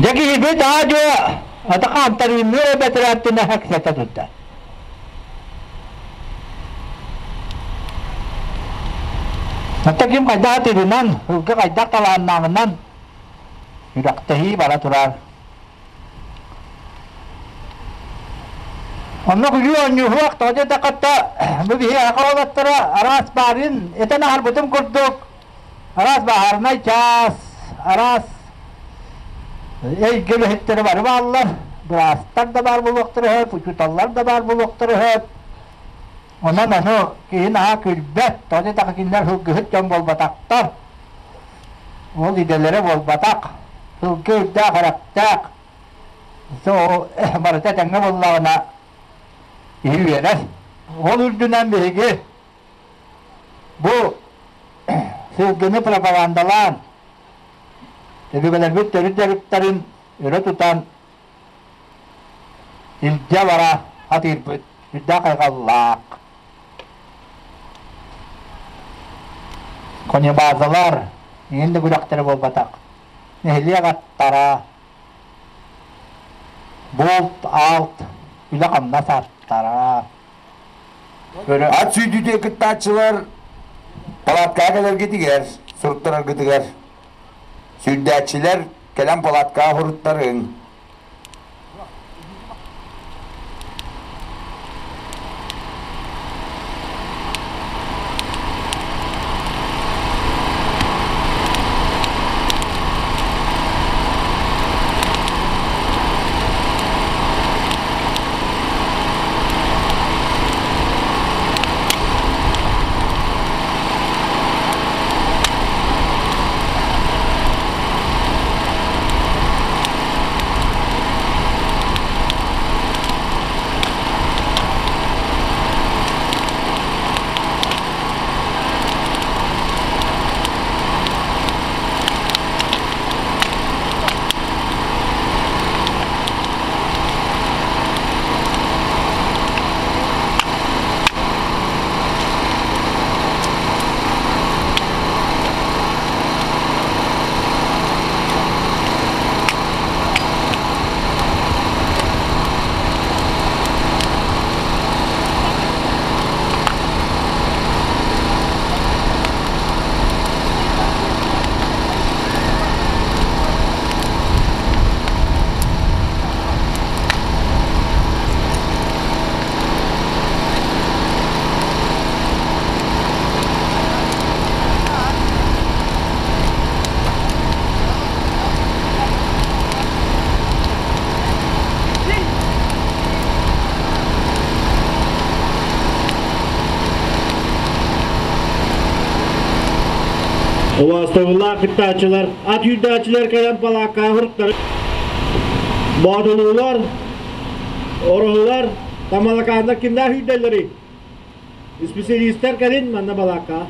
Дьэ киһибит аа-дьуо атахаантарыынныыр эбэтэрээттинэ хэксэтэ турда. Оттон ким хайдах атыырынан, ылгы хайдах талааннааҕынан үрэхтэһии бара турар. Онно күлүү оонньууһуох тоҕо диэтэххэ бу биһи саха уолаттара араас баарын этэн аһарбытым курдук араас баһаарынай чаас, араас Эйгэ үлэһиттэрэ бары бааллар, быраастар да баар буолуохтара сөп, учууталлар да баар буолуохтара сөп. Онон ону киһи наһаа күлбэт, тоҕо диэтэххэ кинилэр сылгыһыт дьон буолбатахтар. Ол идэлэрэ буолбатах. Сылгы өйдөөх, эрэхтээх. Барыта этэҥҥэ буоллаҕына киһи үөрэр. Ол үрдүнэн биһиги бу сылгыны пропагандалаан, өбүгэлэрбит төрүт дьарыктарын өрө тутан илдьэ бара сатыырбыт сүрдээх хайҕаллаах. Конебазалар иҥин да күрэхтэрэ буолбатах. Нэһилиэк аттара, булт, алт, үлэ-хамнас аттара. Ат сүүрдүүтэ кыттааччылар палаткаҕа кэлэргитигэр, суруттараргытыгар сүүрдээччилэр кэлэн палаткаҕа суруттарыҥ. Убаастабыллаах кыттааччылар, ат үүрдээччилэр кэлэн палааккаҕа суруктары Боотулуулар, ороһулар, тамалакааннар кимнээх үүрдэллэрий? Исписэлиистэр кэлин манна балаакка.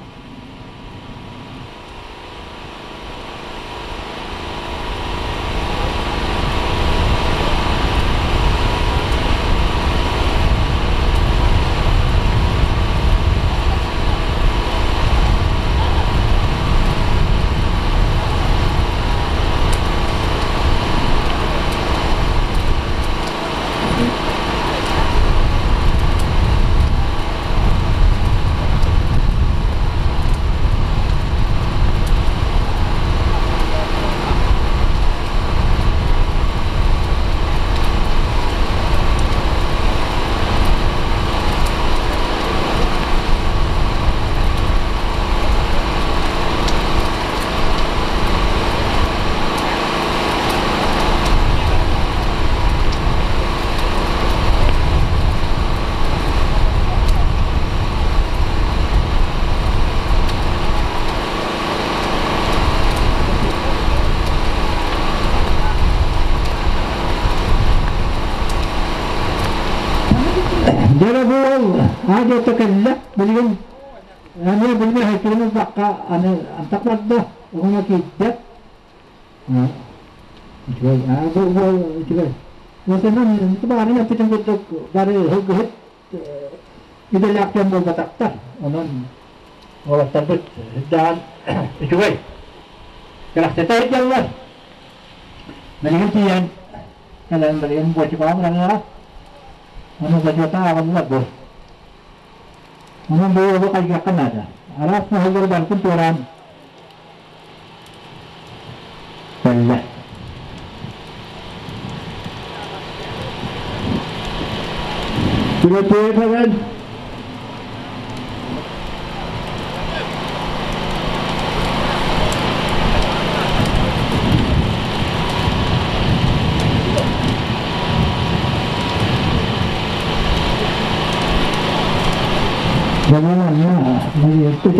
Дьэ бу уол аадьуота кэллэ билигин эмиэ билигин хайкырын ылбакка аны антах барда уһуна киирдэ Үчүгэй. Бу үчүгэй. Уотунан баарын эппитин курдук бары сылгыһыт идэлээх дьон буолбатахтар. Онон уолаттарбыт даҕан үчүгэй. Кэрэхсэтэ сылдьаллар. Билигин тиийэн кэлэн билигин буочукаҕа быраҕыаҕа. Ону зачета ааҕыллар бу. Онон бу уолу хайгыахха наада. Араас моһоллору барытын туораан Кэллэ. Тимофеев эбэн Бэлэмнэнин! Бэлэмнэнин!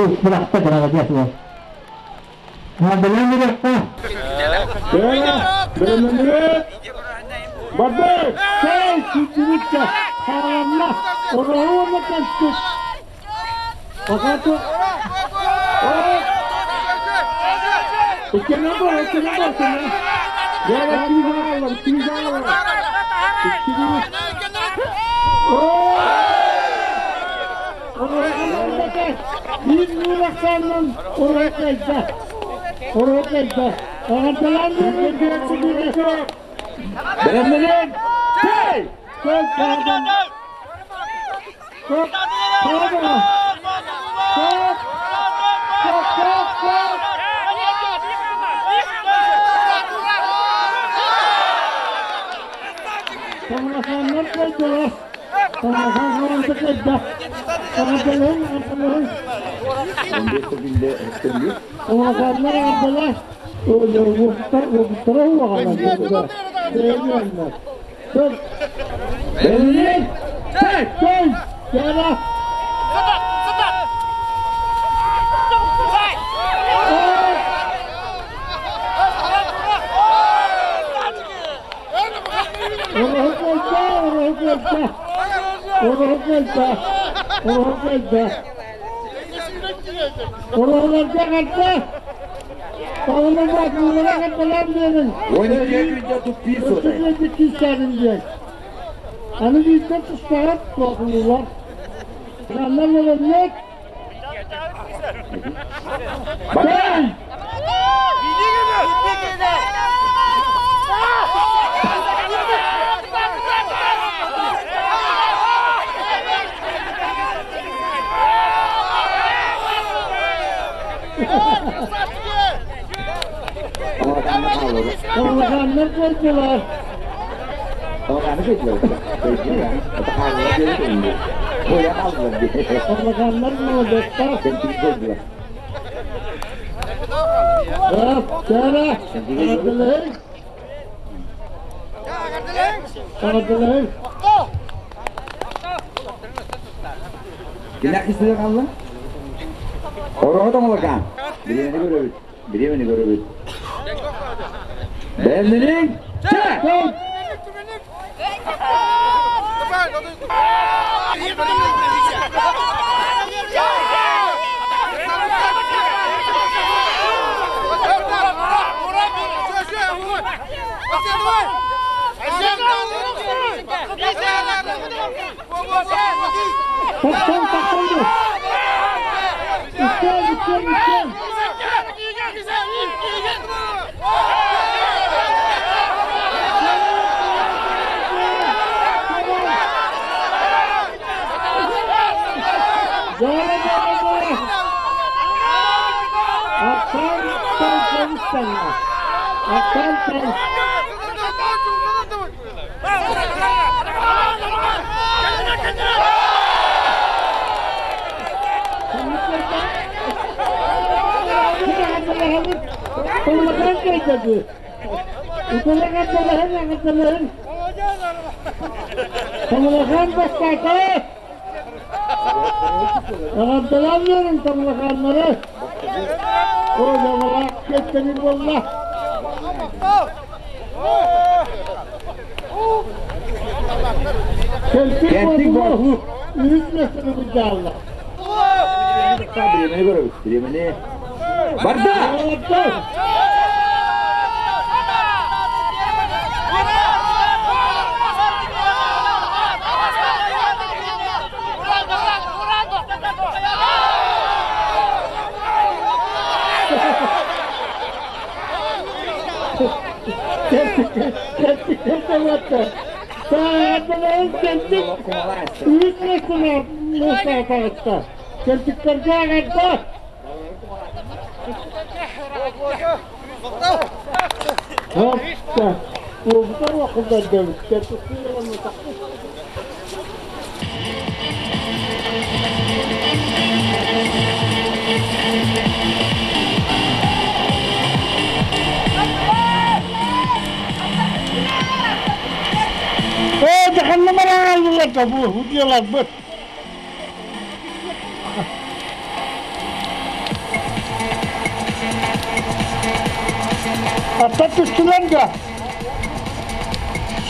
Аттар түстүлэр да.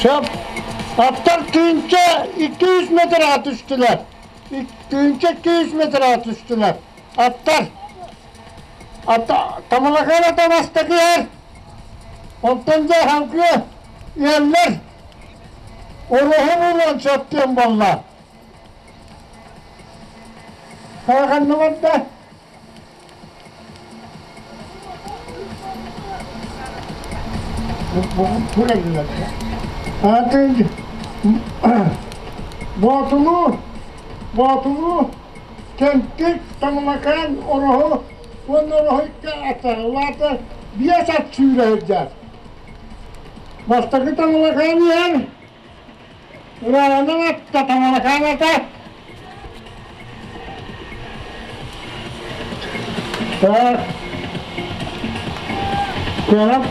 Сөп. Аттар тыынча 200 метрға түстүлэр. Тыынча 200 метрға түстүлэр. Аттар. Тамалакан ата бастакы Онтон дьэ хаҥкы иһэллэр. Ороһу булан сөптүөн буолла. Ханна барда? Атын Боотулуу, Боотулуу, Кэнтик, Тамалакаан, Ороһу уонна Ороһу икки аттарылаата биэс ат сүүрэ сылдьар. Бастакы Тамалакаан иһэр, Ырааҕынан атта Тамалакаан ата. Так. Көрөн,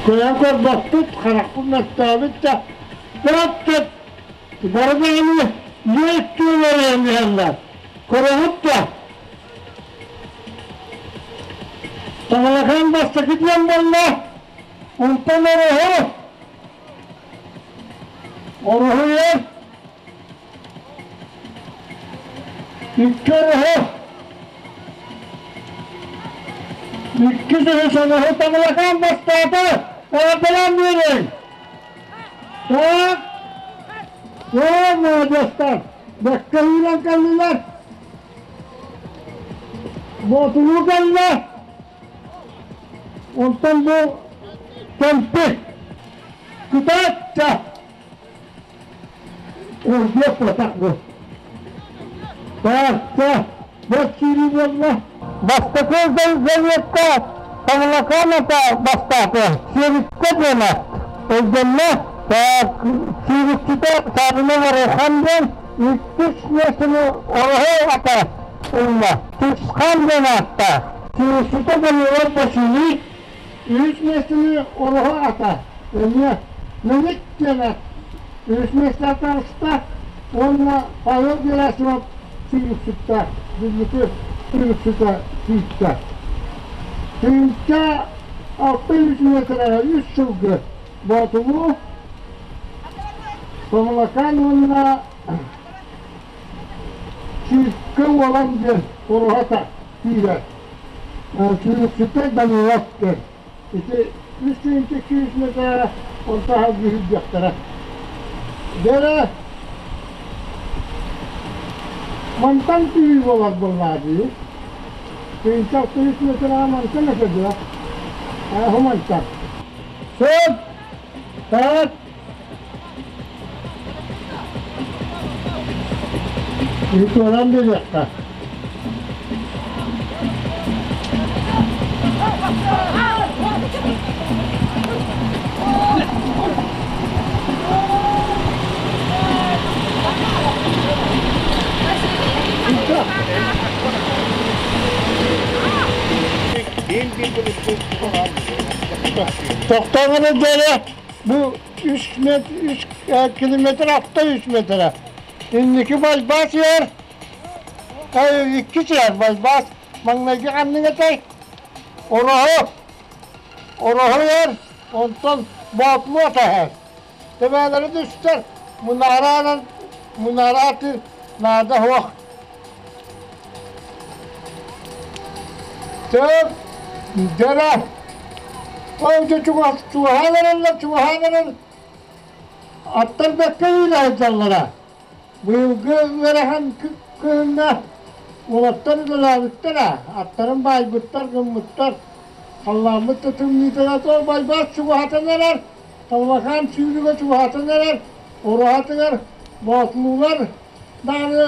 көрөн көрбөппүт, харахпыт мөлтөөбүт да. Төрөппүт бары даҕаны үөттүүлэрин иһэллэр. Көрөҕүт да? Тамалакаан бастакы диэн буолла, онтон Ороһу Ороһуйар икки ороһу иккис үһүс ороһу Тамалакаан бастаата эҕэрдэлээн биэриҥ Так оо молодецтар бэккэ үүнэн кэллилэр Боотулуу кэллэ Онтон бу кэмпи кытаатта ордуох буотах бу. Таатта бос киирии буолла. Бастакы заветка Тамалакан ата бастаата. Сиэриккэ диэн өйдөннө. Так, сиэрикчитэ Саабына Ворухан диэн иккис миэстэни Ороһу ата ылла. Тусхан диэн ааттаах. Сиэрикчитэ Данилов Василий үһүс миэстэни Ороһу ата эмиэ Мэник диэн ат үһүс миэстэҕэ таҕыста уонна Павел Герасимов сүүрүксүттэ билбити сүүрүксүтэ сүүттэ. Тыһыынча 600 миэтэрэҕэ үс сылгы Боотулуу, Томалакаан уонна Сүүскэ Уолан диэн уруһата киирэр. Сүүрүксүтэ Данилов диэн. Ити үс тыһыынча 200 миэтэрэ онто аһа Дэрэ мантан түһүү буолар буоллаа дии. Тыһыынча 600 миэтэрэҕэ мантан этэ дуо? Ааһы мантан. Сөп! Так! Туоран биэриэххэ. Тохтооҥҥо диэри бу үс үс километр алта үс метрэ. Инники байбаас иһэр, иккис иһэр байбаас маҥнайгы ханнык этэй? Ороһу, ороһу иһэр, онтон Боотулуу атаһар. Тэбээлэри түстэр, мунараанан мунарааты наада суох. Сөп, дьара. Ол дьэ чугаһаан эрэллэр, чугаһаан эрэл аттар бэккэ үүнэ сылдьаллара. Быйылгы ыарахан кыһыҥҥа уолаттар үлэлээбиттэрэ, аттарын баайбыттар, гыммыттар. Халлааммыт да тымныытыгар ол байбаас чугаһатан эрэр, Талбакаан сүүрүгэ чугаһатан эрэр, ураһатыгар боотулуулар даҕаны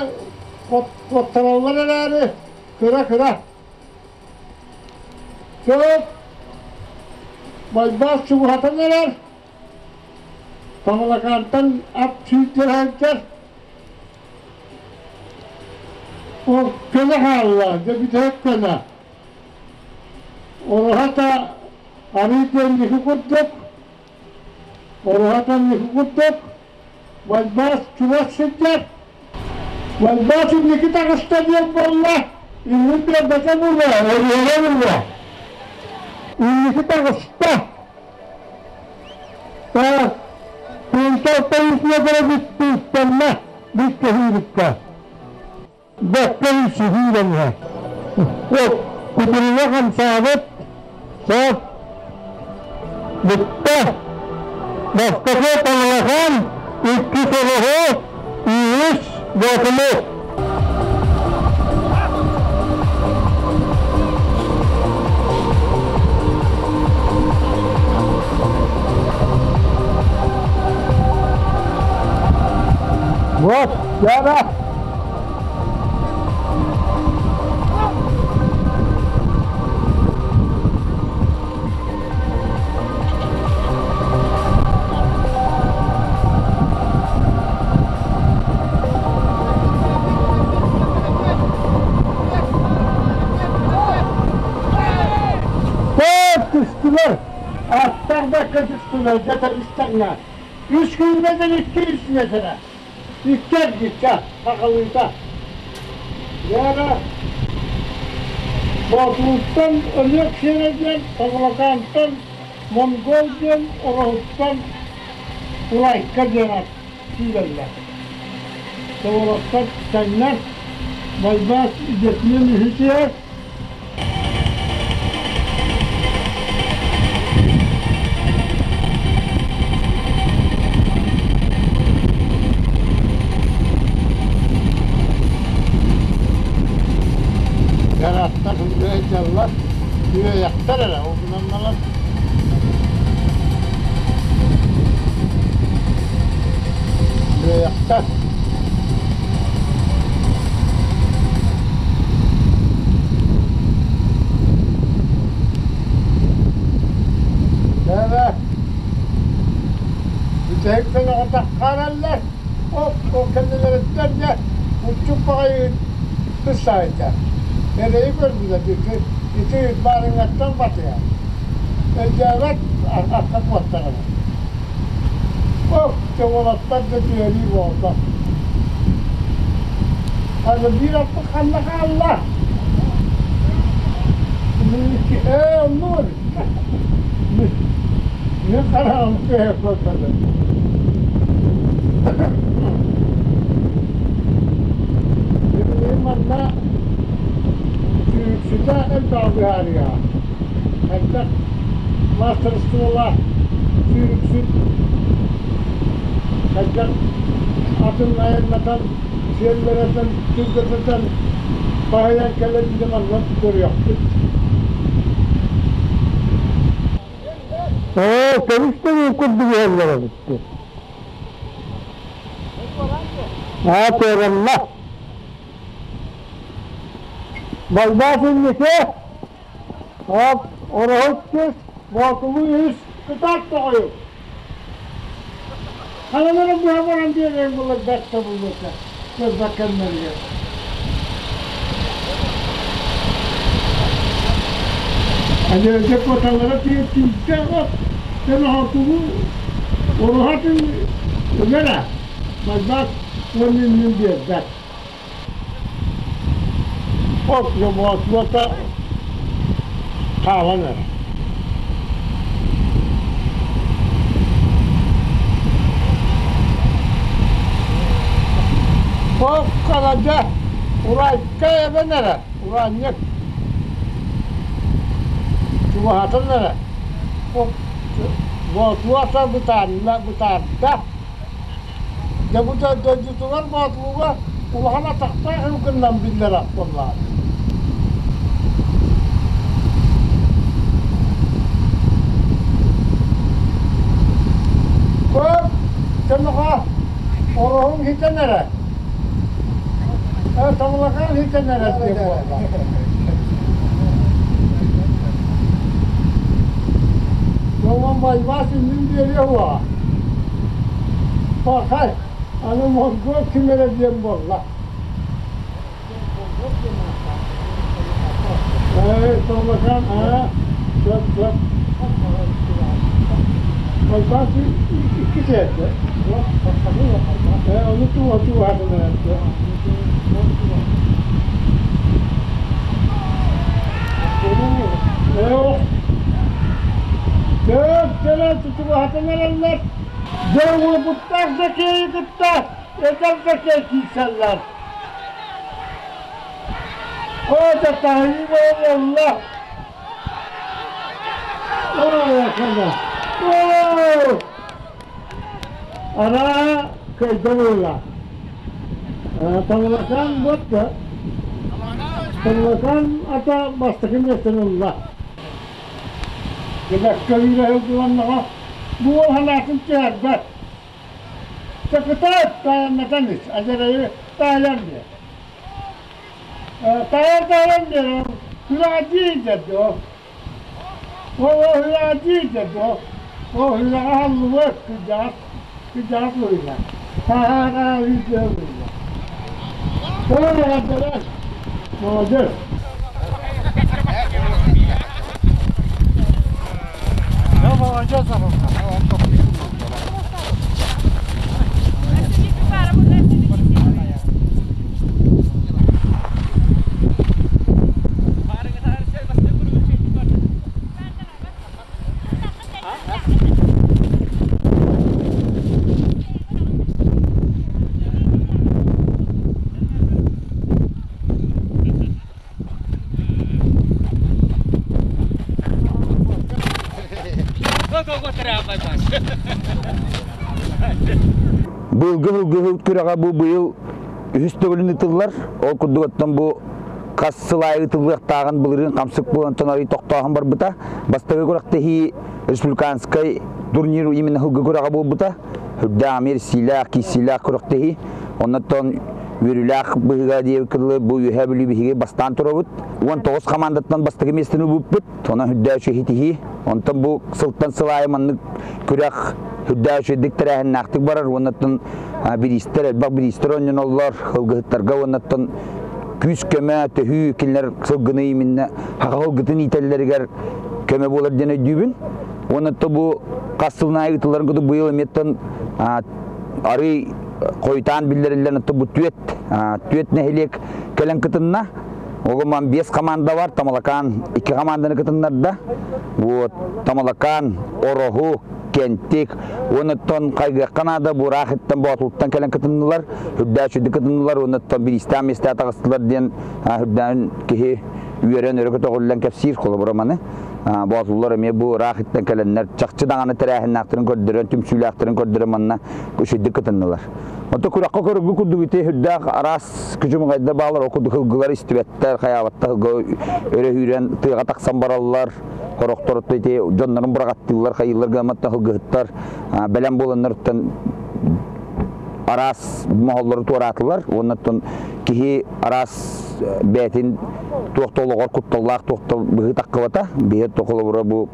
куоттараллар эрээри, кыра-кыра. Сөп, байбаас чугаһатан эрэр, Тамалакаантан ат сүүрдэр сылдьар. Ол көнө хаалла, дьэ бүтэһик көнө. Уруһата арыы диэн курдук, уруһата курдук, Байбаас чугас сылдьар. Байбаас инники таҕыста диэн буолла, иннин биэрбэтэ буолуо, өрүһэрэ буолуо. Инники таҕыста. Пунктар полициятара бүттүстэннэ бүттүһүүрүккэ. Бэккэ үсүһүүрэнэ. Кутуруга хамсаабыт сөп бүттэ. Бастакы Тамалахан, иккис Ороһу, үһүс Боотулу. Вот, Яра! Түстүлэр, аттар бакка түстүлэр, дьэ Үс күннэтэн икки үс Икки эргиччэ, сахалыыта. Яра Боотулуттан Өлүөк сирэ диэн, Тоголокаантан Монгол диэн, Ороһуттан Урайка диэн ат киирэллэр. Тоҕолоттор тэҥнэр, Байбаас идэтинэн үһү Гараттар үөйдэллэр, үөйэхтэр эрэ, ол гынан баран үөйэхтэр. Дьэ, бүтэһик көлөҕө таххаараллар, оп, ол кэннилэриттэн дьэ уччук баҕайы тыс саайда. Эрэйи көрдүлэр, ити, ити баарыҥҥаттан батыһан. Өйдөөбөт акка куоттарана. Оп, дьэ уолаттар да түһэрии буолла. Аны биир аппыт ханна хаалла? Ээ, оннук Мин хараҕым кыһа көрбөтө. Билигин манна сүүрүксүтэ элбэҕи быһаарыаҕа. Элбэх маастарыстыбалаах сүүрүксүт хайдах атын айаннатан, сиэллэрэтэн, түргэтэтэн баһыйан кэлэр диэн манна көрүөхпүт. Оо, көмүс да курдук иһэллэр эбиттэр. Аа, туоранна. Балбаас инники, оп, ороһут түс, боотулу үс, кытаат тоҕойу. Ханалара быһа баран биэрэн булар бэрт табыллыта, көрбөккөннөрүгэр. Алерге куоталара тиийдэ от, тэн оһотугу уруһатын үгэрэ, Балбаас уон иннин биэрбэт. От боотуота хаалан эрэр. Ол харадьа Урайка эбэн эрэр, ураанньык чугаһатан эрэр. Боотуота бытаарда, бытаарда. Дьэ бу дойдутугар Боотулууга улахан атахтаах ылгыннан биллэр ат буоллаҕа. Көп көмөҕө ороһуҥ хитэн эрэ. Тамалакаан хитэн эрэ диэн буолла. Дьоҥон Байбаас иннин биэриэ уоҕа. Пахай, аны Монгол ким эрэ диэн буолла. Ээ, Тамалакаан, аа, сөп, сөп. Байбаас икки сээттэ. Ээ, ону туга тугаатын эрэттэ. Ээ, Көп кэлэн чугаһатан эрэллэр. Дьэ уопуттаах Закейи кытта эдэр Закей киирсэллэр. Оо, дьэ таһыы буолла. Оо, Араа кыайда буолла. Тамалакаан буотта. Тамалакаан ата бастакы миэстэни ылла. Кэбэккэ үүрэ сылдьыланнаҕа бу уол санаатын түһэрбэт. Чакытаат таайаннатан ис, адьарайы таайан биэр. Таайан таайан биэр, күрэҕэ диэ ол. Ол хүрэҕэ диэ ол. Ол хүрэҕэ аһыллыбыт, кырдьаҕас, кырдьаҕас быһыылаах. Сааһа үүтүө быһыылаах. Ол эҕэрдэлэр, молодец. Быйылгы һылгыһыт күрэҕэ бу быйыл үһүс төгүлүн ыытыллар. Ол курдук оттон бу хас сыл аайы ыытыллыахтааҕын былырыын хамсык буолан арый тохтооһун барбыта. Бастакы күрэхтэһии республиканскай турнир именно һылгы күрэҕэ буолбута. Үрдээх эмиэ сиилээх, киирсиилээх күрэхтэһии. Оннуттан үөрүүлээх быһыыга диэбиккэ дылы бу Үөһээ Бүлүү биһиги бастаан турабыт. 19 хамаандаттан бастакы миэстэни ылбыппыт. Онон үрдээх үчүгэй Онтон бу сылтан сыл аайы маннык күрэх үрдээх үчүгэйдик тэрээһиннээхтик барар. Уоннаттан бириистэр, элбэх бириистэр оонньоноллор. Ылгыһыттарга уоннаттан күүс-көмө, төһүү кинилэр сылгыны именно хаха ылгытын иитэллэригэр көмө буолар диэн өйдүүбүн. Уонна бу хас сылын аайы ыытылларын курдук быйыл эмиэттэн арый хойутаан биллэриллэн бу түөт түөт нэһилиэк кэлэн кытынна. Огоман биэс команда бар, Тамалакаан икки команданы кытыннарда. Вот Тамалакаан, Ороһу, Кентик, уонуттан хайгыахха наада Бураахиттан Боотулуттан кэлэн кытыннылар, үрдээх үчүгдүк кытыннылар, уонуттан бириистээх миэстэҕэ таҕыстылар диэн үрдээн киһи үөрэн өрө көтөҕүллэн кэпсиир холобура маны. Боотуллар эмиэ бу ыраах иттэн кэлэннэр чахчы даҕаны тэрээһиннээхтэрин көрдөрөн, түмсүүлээхтэрин көрдөрөн манна үчүгдүк кытыннылар. Онто күрэххэ көрөргө курдук ити үрдээх араас күчүмэҕэйдэр баалар, ол курдук ылгылар истибэттэр, хайаабаттар өрө үүрэн тыаҕа тахсан бараллар, хорохтор ити дьоннорун быраҕаттыыллар, хайыыллар гымматтан ылгыһыттар бэлэм буоланнарыттан араас моһоллору туораатылар уонна киһи араас бэйэтин туох да олоҕор кутталлаах туох да быһыы таххыбата. Биһи холобура бу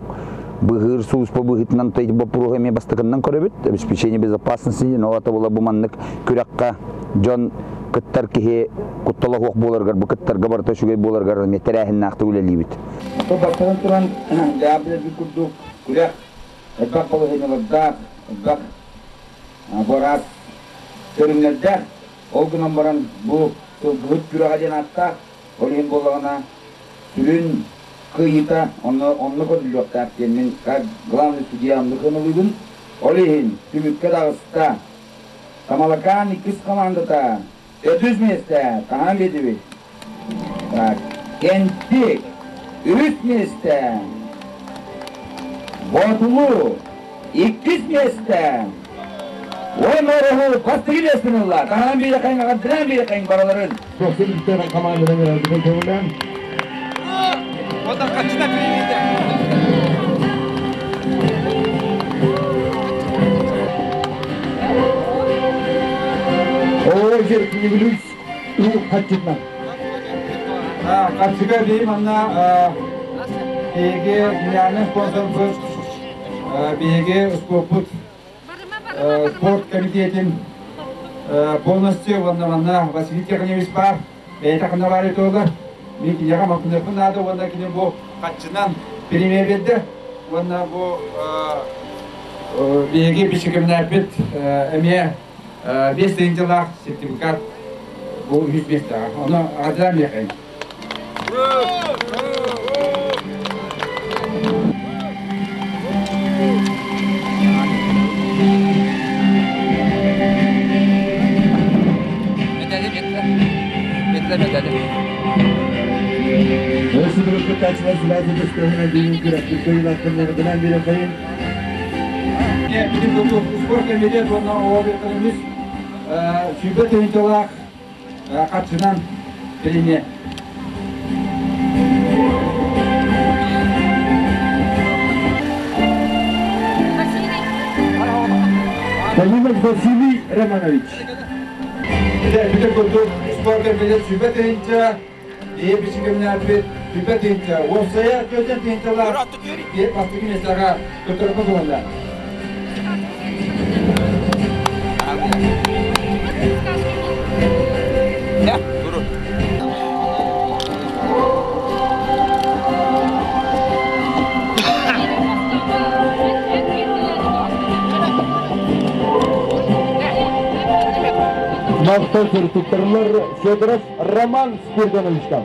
быһыыр сууспа быһыытынан боппуруоһу эмиэ бастакыннан көрөбүт. Обеспечение безопасности диэн ол ата була бу маннык күрэххэ дьон кыттар киһи куттала суох буоларыгар, бу кыттарга барыта үчүгэй буоларыгар эмиэ тэрээһиннээхтик үлэлиибит. Бастатан туран, дьаабыларбыт курдук күрэх элбэх балаһыанньалардаах, элбэх бу араас көрүҥнэрдээх. Ол гынан баран бу сылгыһыт күрэҕэ диэн ааттаах, ол иһин буоллаҕына сүрүн кыайыыта онно онно көрүллүөхтээх диэн мин как главный судья оннук ылыыбын. Ол иһин түмүккэ таҕыста Тамалакаан иккис командата төрдүс миэстэ таһаан биэрдибит. Так, Кэнтик үһүс миэстэ, Боотулуу иккис миэстэ, уонна Ороһу бастакы миэстэни ылла. Таһаан биэрэхэйин, аҕардыраан биэрэхэйин бараларын. Дохсун Викторов командадан эрэлбитин көҥүлээн. Одан хаччыта привиде. О, Верхний уу хаччытынан. Харчыга бии манна биһиги генеральный спонсорбут, биһиги спорпут спорт комитетин полностью уонна манна Василий Тихонович баар, бэйэтэ ханна баар туолар. Мин киниэхэ махтаныахпын наада уонна кини бу хаччынан премия биэрдэ уонна бу биһиги бичикимнээппит эмиэ 5 тыһыынчалаах сертификат бу үһүс миэстэҕэ. Ону аҕадыраан миэхэ. Кытааччылар сылаас ытыстыһынан бүгүн күрэхпит кыайыылаахтарынан биэрэхэйин. Бүтүн курдук спорт комитет уонна оҕо экономист сүүрбэ тыһыынчалаах харчынан премия. Данилов Василий Романович. Бүтүн курдук спорт комитет сүүрбэ тыһыынча Ийэ бичигимнээппит түбэ тыһыынча, уопсайа 4 тыһыынчалаах бастакы миэстэҕэ туттарбыт буолла. Мастер туттарылар Федоров Роман Спиридоновичтан.